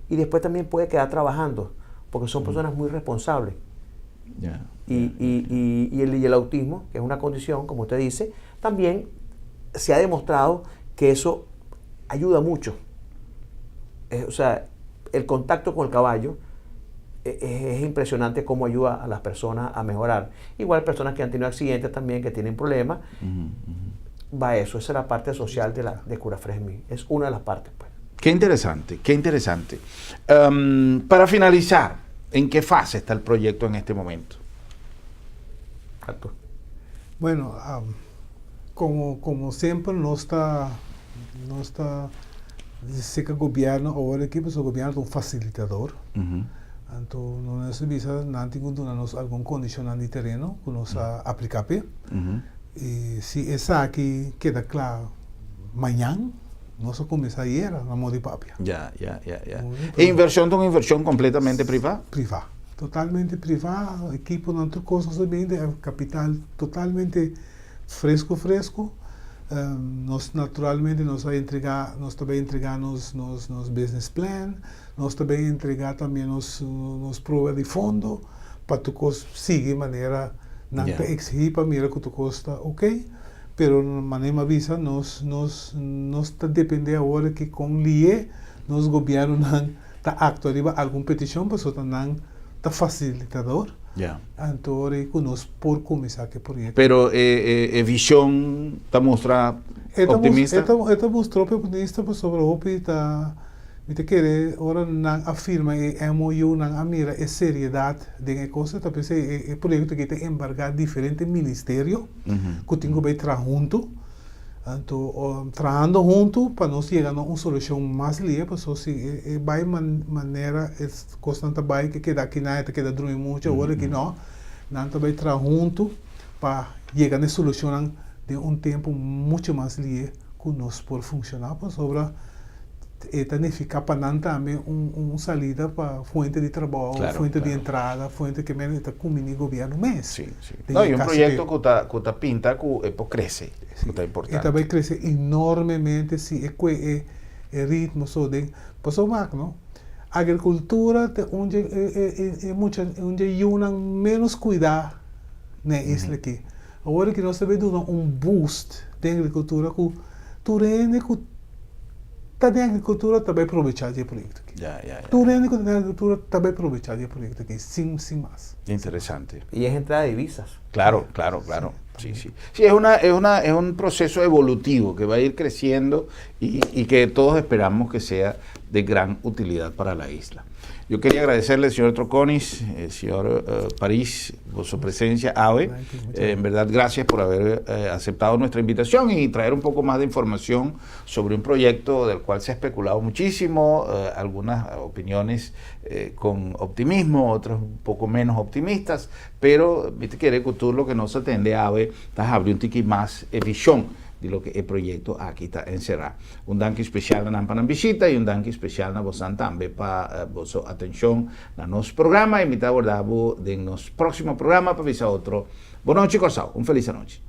y después también puede quedar trabajando, porque son personas muy responsables. Y el autismo, que es una condición, como usted dice, también se ha demostrado que eso ayuda mucho. O sea, el contacto con el caballo es impresionante cómo ayuda a las personas a mejorar. Igual personas que han tenido accidentes también, que tienen problemas, va eso. Esa es la parte social de Curafresh Meat. Es una de las partes, pues. Qué interesante, qué interesante. Para finalizar, ¿en qué fase está el proyecto en este momento? Arthur. Bueno, como semper nos ta serka gobièrnu awor aki, e gobièrnu ta un fasilitador. Anto, nos a bisa nan tin ku duna nos algun kondishon di tereno ku nos a apliká p'e. I si esaki keda kla mañan, nos ta kuminsá ayera na moda di papia. Ya. E invershon ta un invershon kompletamente privá? Privá. Totalmente privá, ekipo no tur kos tambe, kapital totalmente fresku, fresku. Nos naturalmente nos a entregá, nos tambe a entregá nos business plan, nos tambe a entregá tambe nos prueba di fondo pa tur kos sigui manera nan ta eksigí pa mira ku tur kos ta ok, pero manera mi a bisa nos ta dependé awor ku kon lihé nos gobièrnunan ta aktua riba algun petishon, pasobra nan ta fasilitador. Anto ku nos por kuminsá ku e proyekto. Pero vishon ta mustra optimista? E ta mustra optimista pasobra hopi ta mi ta kere ora nan a firma e MOU, nan a mira e seriedat den e kos, ta pensa e proyekto ku ta enbargá diferente ministerio ku tin ku bai traha huntu. Anto trahando huntu pa nos yega na un solushon mas lihe pasobra si e bai manera e kosnan ta bai ke keda aki nan e ta keda drumi muchu awor aki no nan ta bai traha huntu pa yega na e solushonnan den un tempu muchu mas lihe ku nos por funshoná pasobra e ta nifiká pa nan tambe un salida pa fuente di trabou, fuente di entrada, fuente ke men e ta kumbiní gobièrnu mes. Sí, sí. No, i un proyekto ku ta ku ta pinta ku e por krese, ku ta importante. E ta bai krese enormemente si e kue e e ritmo so den, pasobra wak no, agrikultura ta un dje e e mucha un dje yunan ménos kuidá na e isla aki. Awor ki nos ta bai duna un boost den agrikultura ku tur hende ku ta den agrikultura ta bai probechá di e proyekto aki. Ya, ya, ya. Tur hende ku ta den agrikultura ta bai probechá di e proyekto aki, sin sin mas. Interesante. Y es entrada de divisas. Claro, claro, claro. Sí, sí. Sí, es una, es una, es un proceso evolutivo que va a ir creciendo y, y que todos esperamos que sea de gran utilidad para la isla. Yo quería agradecerle, señor Troconis, eh, señor París, por su presencia, Ave. En verdad, gracias por haber aceptado nuestra invitación y traer un poco más de información sobre un proyecto del cual se ha especulado muchísimo, algunas opiniones con optimismo, otras un poco menos optimistas, pero mi ta kere ku tur loke nos a tende awe ta habri un tiki mas e vishon di loke e proyekto aki ta enserá. Un danki spesial na nan pa nan bishita i un danki spesial na bosan tambe pa boso atenshon na nos programa i mi ta aborda bo den nos próksimo programa pa bisa otro. Bonochi Kòrsou, un felis anochi.